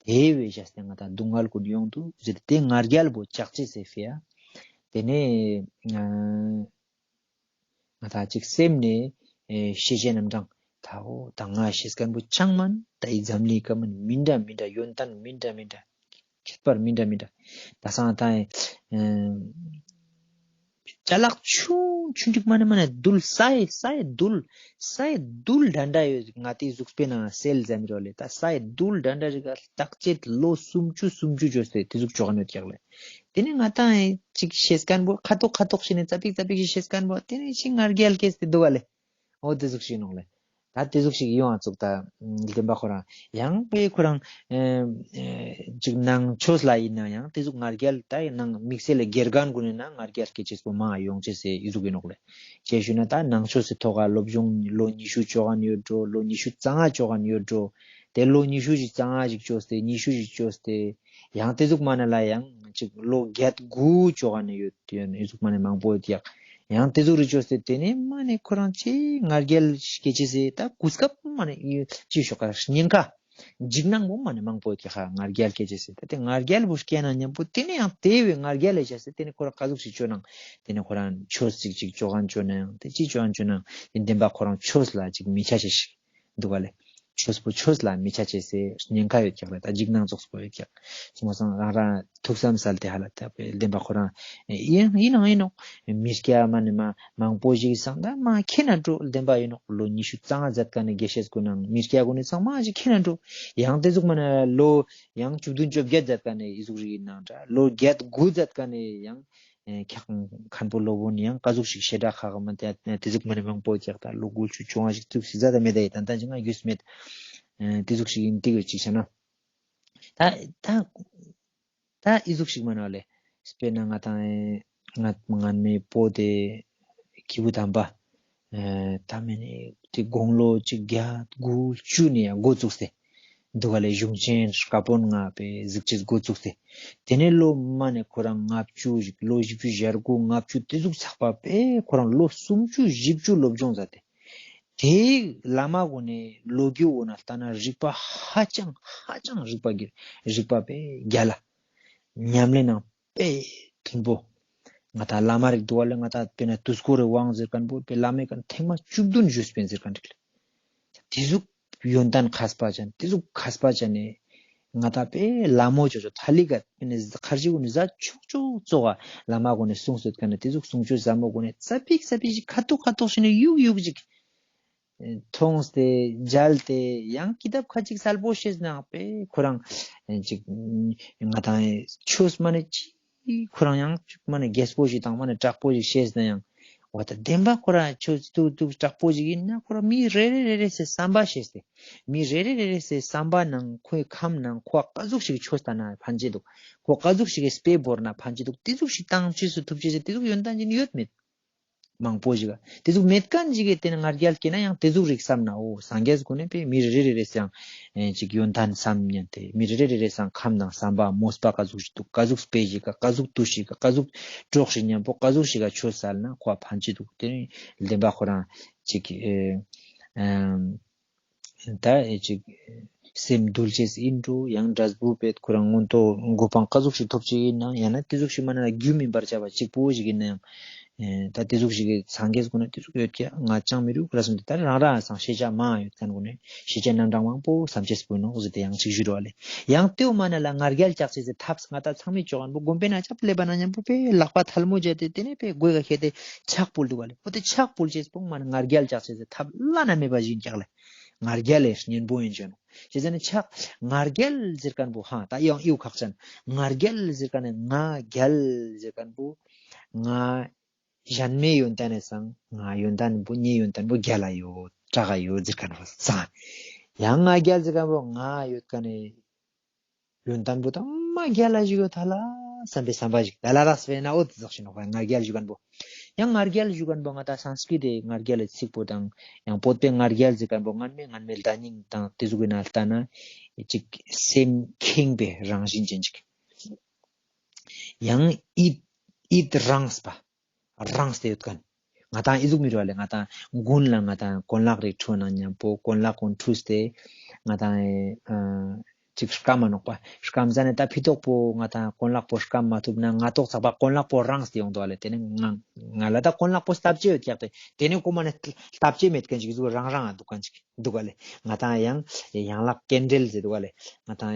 ཏེ་བོའི་ཞག་སྟེ་ང་དང་སྡུག་བསྔལ་ཀུན་ཡོང་འདུག་ཟེར་ཏེ་ཏེ་ང་རྒྱལ་བོ་ཆགས་ཅེས་སི་ཕིའ་ཡ། ཏེ་ནེ་ང་དང་ཅིག་སེམས་ནེ་ཨེ་ཤེས་བྱའི་རྣམ་གྲངས་ད་འོ་ད་ང་ཤེས་ཁན་བོ་ཅང་མན་ད་ཨི་འཛམ་གླིང་ཀ་མན་མི་འདྲ་མི་འདྲ་ཡོན་ཏན་མི་འདྲ་མི་འདྲ་ཁྱད་པར་མི་འདྲ་མི་འདྲ། ད་སང་ད་ཨེ་ཅ་ལག་ཆུང་ཆུང་ཅིག་མ་ནེ་མ་ནེ་རྡུལ་སའི་སའི་རྡུལ་སའི་རྡུལ་འདྲ་འདྲ་ཡོད། ང་ཏེ་གཟུགས་པོའི་ནང་སེལ་ཟེར་མི་རོ་ལེ། ད་སའི་རྡུལ་འདྲ་འདྲ་ཞིག་ག་བརྟག་དཔྱད་ལོ་སུམ་ཅུ་སུམ་ཅུ་བཅོས་ཏེ་ཏེ་ཟུག་ཅོ་ཁན་ཡོད་ཀྱག་ལེ། ཏེ་ནེ་ང་དང་ཨེ་ཅིག་ཤེས་ཁན་བོ་ཁ་ཐོག་ཁ་ཐོག་ཤེས་ནེ་ཙ་པིག་ཙ་པིག་ཞིག་ཤེས་ཁན་བོ་ཏེ་ནེ་ཅིག་ང་རྒྱལ་སྐྱེས་ཏེ་འདུག་ག་ལེ། འོ་ཏེ་ཟུག་ཞིག་ནོག་ལེ། ད་ཏེ་ཟུག་ཞིག་ཡོང་ང་ཙུག་ད་བདེན་པ་ཁོ་རང་ཡང་པེ་ཁོ་རང་ཨེ་ཨེ་ཅིག་ནང་ཆོས་ལ་ཨིན་ན་ཡང་ཏེ་ཟུག་ང་རྒྱལ་ད་ནང་དམིགས་བསལ་ལ་དགེ་རྒན་གུན་ནི་ནང་ང་རྒྱལ་སྐྱེ་ཅེས་པོ་མ་ཡོང་ཅེས་སི་ཨི་ཟུག་ཨིན་ནོག་ལེ། ཅི་ཞུ་ན་ད་ནང་ཆོས་སི་ཐོག་ག་སློབ་སྦྱོང་ལོ་ཉི་ཤུ་ཅོ་ཁན་ཡོད་འགྲོ། ལོ་ཉི་ཤུ་རྩ་ལྔ་ཅོ་ཁན་ཡོད་འགྲོ། ཏེ་ལོ་ཉི་ཤུ་ཞིག་རྩ་ལྔ་ཞིག་ཅོས་ཏེ་ཉི་ཤུ་ཞིག་ཅོས་ཏེ་ཡང་ཏེ་ཟུག་མ་ནེ་ལ་ཡང་ཅིག་ལོ་བརྒྱད་དགུ་ཅོ་ཁན་ཡོད། ཡོད་ཨི་ཟུག་མ་ནེ་མང་པོ་ཡོད་ཀྱག། ཡང་ཏེ་ཟུག་རི་ཅོས་ཏེ་ཏེ་ནེ་མ་ནེ་ཁོ་རང་ཅིག་ང་རྒྱལ་སྐྱེ་ཅེས་སི་ད་གོ་སྐབས་མ་ནེ་ཅི་ཞུ་ཁ་ཉེན་ཁ་འཇིགས་སྣང་པོ་མ་ནེ་མང་པོ་ཡོད་ཀྱག་ཁ། ང་རྒྱལ་སྐྱེ་ཅེས་སི་ད་ཏེ་ང་རྒྱལ་བོ་སྐྱེ་ན་ཉམ་པོ་ཏེ་ནེ་ཡང་ཏེ་བོའི་ང་རྒྱལ་ལ་ཅེས་སི་ཏེ་ནེ་ཁོ་རང་ཀ་ཟུག་ཞིག་ཅོ་ནང་ཏེ་ནེ་ཁོ་རང་ཆོས་ཅིག་ཅིག་ཅོ་ཁན་ཅོ་ན་ཡང་ཏེ་ཅི་ཅོ་ཁན་ཅོ་ན་ཡང་ཏེ་བདེན་པ་ཁོ་རང་ཆོས་ལ་ཅིག་མི་ཆ་ཅེས་ཤིག་འདུག་ག་ལེ། ཆོས་པོ་ཆོས་ལ་མི་ཆ་ཅེས་སི་ཉེན་ཁ་ཡོད་ཀྱག་ལེ། ད་འཇིགས་སྣང་ཙོགས་པོ་ཡོད་ཀྱག། སོང་པ་སང་རང་རང་ཐུགས་བསམ་སལ་ཏེ་ཧ་ལ་ད་པེ་བདེན་པ་ཁོ་རང་ཨིན་ཨིན་ནོག་ཨིན་ནོག། མི་སྐྱ་མ་ནེ་མ་མང་པོ་ཞིག་སང་ད་མ་ཁེ་ན་འགྲོ་བདེན་པ་ཨིན་ནོག། ལོ་ཉི་ཤུ་རྩ་ལྔ་མཛད་ཁན་ནི་དགེ་བཤེས་གུན་ནང་མི་སྐྱ་གུན་ནི་སང་མ་ཞིག་ཁེ་ན་འགྲོ། ཡང་ཏེ་ཟུག་མ་ནེ་ལོ་ཡང་བཅུ་བདུན་བཅོ་བརྒྱད་མཛད་ཁན་ནི་ཨི་ཟུག་རིགས་ནང་འདྲ་ལོ་བརྒྱད་དགུ་མཛད་ཁན་ནི་ཡང་ཨེ་ཁྱག་མཁན་པོ་ལོ་བོན་ཡང་ཀ་ཟུག་ཞིག་ཤེ་དྲག་ཁག་མ་ཏེ་ཏེ་ཟུག་མ་ནེ་མང་པོ་ཀྱག། ད་ལོ་དགུ་བཅུ་བཅོ་ལྔ་ཞིག་ཙུགས་ཤིག་ཟ་ད་མེད་ད་ཡི་ཏན་ཏན་ཅིག་ང་རྒྱུས་མེད། ཨེ་ཏེ་ཟུག་ཞིག་ཨིན་ཏེ་གོ་ཅིག་ཆ་ན། ད་ད་ད་ཨི་ཟུག་ཞིག་མ་ནོག་ལེ། སྤེར་ན་ང་དང་ཨེ་ང་ངན་མེ་པོ་ཏེ་སྐྱེས་བུ་དམ་པ། ཨེ་ད་མེ་ནེ་ཏེ་དགུང་ལོ་ཅིག་བརྒྱད་དགུ་བཅུ་ནེ་ཡང་འགོ་བཙུགས་ཏེ། འདུག་ག་ལེ། གཞུང་ཆེན་བཀའ་པོད་ལྔ་པའི་གཟིགས་ཅེས་འགོ་བཙུགས་ཏེ། ཏེ་ནེ་ལོ་མ་ནེ་ཁོ་རང་ལྔ་བཅུ་ཞིག་ལོ་བཞི་བཅུ་ཞེ་དགུ་ལྔ་བཅུ་ཏེ་ཟུག་ཚག་པ་པེ་ཁོ་རང་ལོ་སུམ་ཅུ་བཞི་བཅུ་སློབ་སྦྱོང་མཛད་དེ། ཏེའི་བླ་མ་གུན་ནི་ལོ་རྒྱུས་འོ་ན་ལྟ་ན་རིག་པ་ཧ་ཅང་ཧ་ཅང་རིག་པ་གི་རིག་པ་པེ་རྒྱལ་ལ། ཉམས་ལེན་ནང་པེ་མཐུན་པོ། ང་ཏང་བླ་མ་རིགས་འདུག་པ་ལེ། ང་ཏང་དཔེར་ན་དུས་འཁོར་རི་དབང་ཟེར་མཁན་པོ་དཔེ་བླ་མའི་ཀ་ཐེངས་མ་བཅུ་བདུན་བཞུགས་པའི་ཟེར་མཁན་རིགས་ལེ། དེ་ཟུག་ཡོན་ཏན་མཁས་པ་ཅན་དེ་ཟུག་མཁས་པ་ཅན་ནི་ང་ཏང་དཔེ་ལ་མོ་ཅོ་ཅོ་ཐ་ལི་ག་དཔེར་ན་ཁར་ཇི་གུན་ནི་ཟ་ཆོག་ཆོག་ཙོགས་ག་བླ་མ་གུན་ནི་གསུང་སོད་མཁན་ནི་དེ་ཟུག་གསུང་ཆོས་ཟབ་མོ་གུན་ནི་ཙ་པིག་ཙ་པིག་ཞིག་ཁ་ཐུག་ཁ་ཐུག་ཞིག་ནི་ཡུག་ཡུག་ཅིག་མཐོང་སྟེ་མཇལ་ཏེ་ཡང་ཀི་ཏབ་ཁ་ཅིག་གསལ་པོ་ཤེས་ནའང་དཔེ་ཁོ་རང་ཅིག་ང་ཏང་ཆོས་མ་ནེ་ཅི་ཁོ་རང་ཡང་ཅིག་མ་ནེ་རྒྱས་པོ་ཞིག་དང་མ་ནེ་དྲག་པོ་ཞིག་ཤེས་ན་ཡང་འོ་ད་བདེན་པ་ཁོ་རང་ཆོས་ཏུ་ཏུ་དྲག་པོ་ཞིག་ཡིན་ན་ཁོ་རང་མི་རེ་རེ་རེ་རེ་སེ་བསམ་པ་ཤེས་ཏེ་མི་རེ་རེ་རེ་རེ་སེ་བསམ་པ་ནང་ཁོའི་ཁམས་ནང་ཁོ་ཀ་ཟུག་ཞིག་ཆོས་ལྟ་ན་ཕན་ཅེ་འདུག་ཁོ་ཀ་ཟུག་ཞིག་གི་དཔེ་བོར་ན་ཕན་ཅེ་འདུག་དེ་ཟུག་ཞིག་བཏང་ཅེས་སུ་ཐུབ་ཅེས་སེ་དེ་ཟུག་ཡོན་ཏན་ཅིག་ཡོད་མེད། མང་པོ་ཞིག་ག་དེ་ཟུག་མེད་མཁན་ཞིག་གི་དེ་ནི་ང་རྒྱལ་སྐྱེས་ན་ཡང་དེ་ཟུག་རིགས་བསམ་ན་འོ་སངས་རྒྱས་གུན་ནི་དཔེ་མི་རེ་རེ་རེ་རེ་སང་ཅིག་ཡོན་ཏན་བསམ་ཉན་ཏེ་མི་རེ་རེ་རེ་རེ་སང་ཁམས་དང་བསམ་པ་མོས་པ་ཀ་ཟུག་ཞིག་འདུག་ཀ་ཟུག་དཔེ་ཞིག་ག་ཀ་ཟུག་དུས་ཞིག་ག་ཀ་ཟུག་གྲོགས་ཤིག་མཉམ་པོ་ཀ་ཟུག་ཞིག་ག་ཆོས་སལ་ན་ཁོ་ཕན་ཅེ་འདུག་དེ་ནི་བདེན་པ་ཁོ་རང་ཅིག་ཨེ་ཨམ། ད་ཨེ་ཅིག་སེམས་འདུལ་ཅེས་ཨིན་འགྲོ་ཡང་འབྲས་བུ་པེད་ཁོ་རང་མངོན་མཐོ་གོ་འཕང་ཀ་ཟུག་ཞིག་ཐོབ་ཅེས་ཨིན་ན་ཡང་ན་དེ་ཟུག་ཞིག་མ་ན་རྒྱུ་མིན་པར་བྱ་བ་གཅིག་པོ་ཞིག་ཨིན་ན་ཡང་ཨེ་ད་དེ་ཟུག་ཞིག་གི་སངས་རྒྱས་གུན་ན་དེ་ཟུག་ཡོད་ཀྱག་ང་ཅང་མི་རུག་ར་སོང་དེ་ད་རང་རང་སང་ཤེས་བྱ་མང་ཡོད་མཁན་གུན་ནི་ཤེས་བྱ་རྣམ་གྲངས་མང་པོ་བསམ་ཅེས་པོ་ནོག་ཟེར་ཏེ་ཡང་ཅིག་ཞུ་རོགས་ལེ། ཡང་དེའུ་མ་ན་ལ་ང་རྒྱལ་ལྕག་ཅེས་སི་ཐབས་ང་ད་ཚང་མའི་ཅོག་གན་པོ་དགོན་པའི་ན་ཆབ་ལེབ་པ་ན་མཉམ་པོ་པེ་ལག་པ་ཐལ་མོ་བྱས་ཏེ་དེ་ནས་པེ་དགོས་ག་ཁེ་ཏེ་ཕྱག་ཕུལ་འདུག་ག་ལེ། འོ་དེ་ཕྱག་ཕུལ་ཅེས་པོ་མ་ན་ང་རྒྱལ་ལྕག་ཅེས་སི་ཐབས་བླ་ན་མེད་པ་ཞིག་ཨིན་ཀྱག་ལེ། ང་རྒྱལ་ལེ་གཉེན་པོ་ཨིན་ཅོ་ནོག་ཅེས་ཟེར་ན་ཕྱག་ང་རྒྱལ་ཟེར་མཁན་པོ་ཧ་ད་ཡང་ཡུ་ཁག་ཅན་ང་རྒྱལ་ཟེར་མཁན་ནི་ང་རྒྱལ་ཟེར་མཁན་པོ་ང་གཞན་མའི་ཡོན་ཏན་ནི་སང་ང་ཡོན་ཏན་པོ་ངའི་ཡོན་ཏན་པོ་རྒྱལ་ལ་ཡོད་དྲག་ག་ཡོད་ཟེར་མཁན་པོ་སང་ཡང་ང་རྒྱལ་ཟེར་མཁན་པོ་ང་ཡོད་མཁན་ནི་ཡོན་ཏན་པོ་དང་མ་རྒྱལ་ལ་ཞིག་ཡོད་ཐ་ལ་བསམ་པའི་བསམ་པ་ཞིག་ད་ལ་རགས་པས་ན་འོ་དེ་ཟོག་ཞིག་ནོག་ང་རྒྱལ་ཞུ་མཁན་པོ། ཡང་ང་རྒྱལ་ཞུ་མཁན་པོ་ང་ད་སཾ་སྐྲྀཏ་ཏེ་ང་རྒྱལ་ལི་ཚིག་པོ་དང་ཡང་བོད་པའི་ང་རྒྱལ་ཟེར་མཁན་པོ་སྔན་མའི་སྔན་མའི་བརྡ་རྙིང་དང་དེ་ཟུག་གི་ནང་ལྟ་ན་ཅིག་སེམས་ཁེངས་པའི་རང་བཞིན་ཅན་ཅིག་ཡང་ཡིད་ཡིད་རངས་པ། རངས་ཏེ་ཡོད་མཁན། ང་ཏང་ཨི་ཟུག་མི་རུ་བ་ལེ། ང་ཏང་དགུན་ལ་ང་ཏང་གོན་ལག་རིགས་འཁྲུ་ན་མཉམ་པོ་གོན་ལག་གུན་འཁྲུས་ཏེ་ང་ཏང་ཨེ་ཨ་ཅིག་སྐམ་མ་ནོག་པ། སྐམ་ཟ་ནེ་ད་ཕི་ཏོག་པོ་ང་ཏང་གོན་ལག་པོ་སྐམ་མ་ཐུབ་ན་ང་ཏོག་ཚག་པ་གོན་ལག་པོ་རངས་ཏེ་ཡོང་དུག་ལེ། ཏེ་ནེ་ང་ང་ལ་ད་གོན་ལག་པོ་སྟབས་ཆེ་ཡོད་ཀྱག་ཏེ། ཏེ་ནེ་ཁོ་མ་ནེ་སྟབས་ཆེ་མེད་མཁན་ཅིག་ཟུག་རང་རང་ང་དུག་མཁན་ཅིག་དུག་ག་ལེ། ང་ཏང་ཡང་ཡན་ལག་གྱེན་འགྲེལ་ཟེར་དུག་ག་ལེ། ང་ཏང་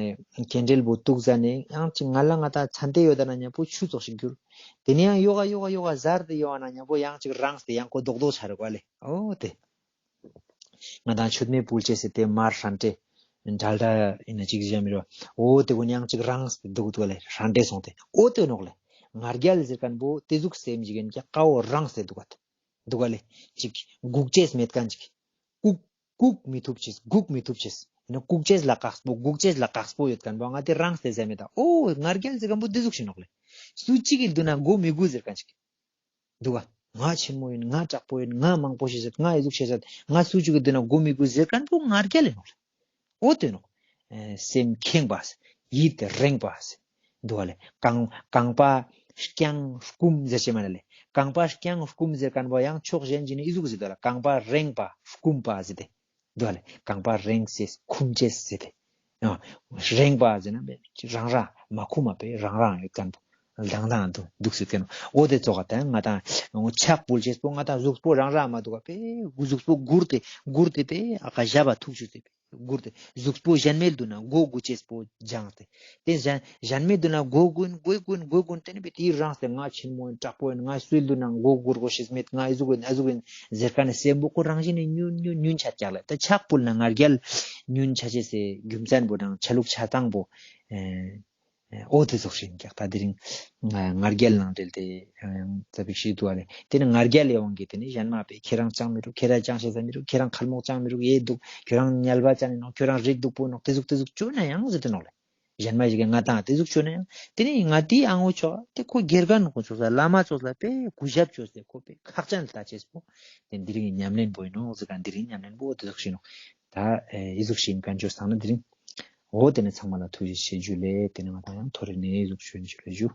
གྱེན་འགྲེལ་པོ་དུག་ཟ་ནེ་ཡང་ཅིག་ང་ལ་ང་ཏང་ཚན་ཏེ་ཡོད་ད་ན་མཉམ་པོ་ཆུ་ཙོགས་ཤིག་གྱུར། ཏེ་ནེ་ཡང་ཡོ་ག་ཡོ་ག་ཡོ་ག་ཟར་ཏེ་ཡོང་ན་མཉམ་པོ་ཡང་ཅིག་རངས་ཏེ་ཡང་ཁོ་རྡོག་རྡོག་ཆ་རུག་ག་ལེ། འོ་ཏེ། ང་ཏང་མཆོད་མེ་ཕུལ་ཅེས་ཟེར་ཏེ་མར་ཧྲན་ཏེ་འདྲ་འདྲ་ཨིན་ན་ཅིག་ཟེར་མི་རུ། འོ་ཏེ་གུན་ཡང་ཅིག་རངས་ཏེ་དུག་དུག་ག་ལེ། ཧྲན་ཏེ་སོང་སྟེ། འོ་ཏེ་ནོག་ལེ། ང་རྒྱལ་ཟེར་མཁན་པོ་ཏེ་ཟུག་སེམས་ཅིག་ཨིན་ཀྱག་ཀ་བོ་རངས་ཏེ་དུག་ག་ལེ། དུག་ག་ལེ། ཅིག་སྒུག་ཅེས་མེད་མཁན་ཅིག་སྒུག་སྒུག་མི་ཐུབ་ཅེས། སྒུག་མི་ཐུབ་ཅེས། ཨིན་ན་སྒུག་ཅེས་ལ་དཀགས་པོ། སྒུག་ཅེས་ལ་དཀགས་པོ་ཡོད་མཁན་པོ་ང་ཏེ་རངས་ཏེ་ཟེར་མེད་ད། འོ་ང་རྒྱལ་ཟེར་མཁན་པོ་ཏེ་ཟུག་ཤིག་ནོག་ལེ། སུ་ཅིག་གི་མདུན་ན་མགོ་མི་སྒུར་ཟེར་མཁན་ཅིག་དུག་ག་ང་ཆེན་མོ་ཨིན། ང་དྲག་པོ་ཨིན། ང་མང་པོ་ཤེས་ཟེར། ང་ཨི་ཟུག་ཤེས་ཟེར། ང་སུ་ཅིག་གི་མདུན་ན་མགོ་མི་སྒུར་ཟེར་མཁན་པོ་ང་རྒྱལ་ཨིན་ནོག་ལེ། འོ་ཏེ་ནོག་ཨེ་སེམས་ཁེངས་པ་ཟེར། ཡིད་རེངས་པ་ཟེར། དུག་ག་ལེ། རྐང་རྐང་པ་རྐྱང་བསྐུམ་ཟེར་ཅེས་མ་ནེ་ལེ། རྐང་པ་རྐྱང་བསྐུམ་ཟེར་མཁན་པོ་ཡང་ཕྱོགས་གཞན་ཅིག་ནེ་ཨི་ཟུག་ཟེར་དུག་ལེ། རྐང་པ་རེངས་པ་བསྐུམ་པ་ཟེར་ཏེ། དུག་ག་ལེ། རྐང་པ་རེངས་ཏེ་བསྐུམ་ཅེས་ཟེར་ཏེ། ཨ་རེངས་པ་ཟེར་ན་པེ་རང་རང་མ་ཁུམ་མ་པེ་རང་རང་ཡོད་མཁན་པོ། ལྡང་ལྡང་དུག་དུག་ཟེར་ཏེ་ནོག་འོ་ཏེ་ཙོགས་ཀ་ཏེ་ང་ཏང་ཕྱག་ཕུལ་ཅེས་པོ་ང་ཏང་གཟུགས་པོ་རང་རང་མ་དུག་ག་པེ་གཟུགས་པོ་སྒུར་ཏེ་སྒུར་ཏེ་པེ་ཨ་ཀ་ཞབས་པ་ཐུག་ཅུག་སྟེ་པེ། སྒུར་ཏེ་གཟུགས་པོ་གཞན་མའི་མདུན་ན་མགོ་སྒུར་ཅེས་པོ་སྦྱངས་ཏེ། ཏེ་གཞན་གཞན་མའི་མདུན་ན་མགོ་སྒུར་མགོ་སྒུར་མགོ་སྒུར་ཏེ་ནེ་པེ་ཏེ་རངས་ཏེ་ང་ཆེན་མོ་ཨིན། དྲག་པོ་ཨིན། ང་སུའི་མདུན་ན་མགོ་སྒུར་གོ་ཤེས་མེད། ང་ཨི་ཟུག་ཨིན། ཨ་ཟུག་ཨིན་ཟེར་མཁན་ནི་སེམས་པོ་ཁོ་རང་བཞིན་ནེ་ཉུང་ཉུང་ཉུང་ཆ་ཀྱག་ལེ། ཏ་ཕྱག་ཕུལ་ན་ང་རྒྱལ་ཉུང་ཆ་ཅེས་སི་རྒྱུ་མཚན་པོ་དང་ཆ་ལུགས་ཆ་སྟངས་པོ་ཨེ་ཨེ་འོ་ཏེ་ཙོགས་ཤིག་ཨིན་ཀྱག་ཏ་དེ་རིང་ང་ང་རྒྱལ་ནང་འབྲེལ་ཏེ་ཡང་ཙ་པིག་ཞིག་དུག་པ་ལེ། ཏེ་ནེ་ང་རྒྱལ་ལི་དབང་གིས་ཏེ་ནེ་གཞན་མ་པེ་ཁྱེ་རང་ཅང་མི་རུག་ཁྱེ་རང་ཅང་ཤེས་ས་མི་རུག་ཁྱེ་རང་ཁལ་མོ་ཅང་མི་རུག་ཡེ་དུག་ཁྱོ་རང་ཉལ་བ་ཅན་ཨིན་ནོག་ཁྱོ་རང་རིག་དུག་པོ་ནོག་ཏེ་ཟུག་ཏེ་ཟུག་ཅོ་ན་ཡང་ཟེར་ཏེ་ནོག་ལེ། གཞན་མ་ཞིག་གི་ང་ཏང་ཏེ་ཟུག་ཅོ་ན་ཡང་ཏེ་ནེ་ང་ཏེའི་ཨང་བོ་ཆོག་ཏེ་ཁོ་དགེ་རྒན་ཁོ་ཚོགས་ས་བླ་མ་ཚོགས་ས་པེ་གུས་ཞབས་ཅོས་ཏེ་ཁོ་པེ་ཁག་ཅན་ལ་ལྟ་ཅེས་པོ་ཏེ་དེ་རིང་གི་ཉམས་ལེན་པོ་ཨིན་ནོག་ཟེར་ག་དེ་རིང་ཉམས་ལེན་པོ་ཏེ་ཟུག་ཤིག་ནོག་ཏ་ཨེ་ཨི་ཟུག་ཤིག་ཨིན་མཁན་ཅོས་ཏང་ན་དེ་རིང་འོ་ཏེ་ནེ་ཚང་མ་ལ་ཐུགས་རྗེ་ཆེ་ཞུ་ལེ། ཏེ་ནེ་ང་ཏང་ཡང་ཐོ་རེ་ནེ་ཨི་ཟུག་ཞུ་ཞུ་ལེ་ཞུ།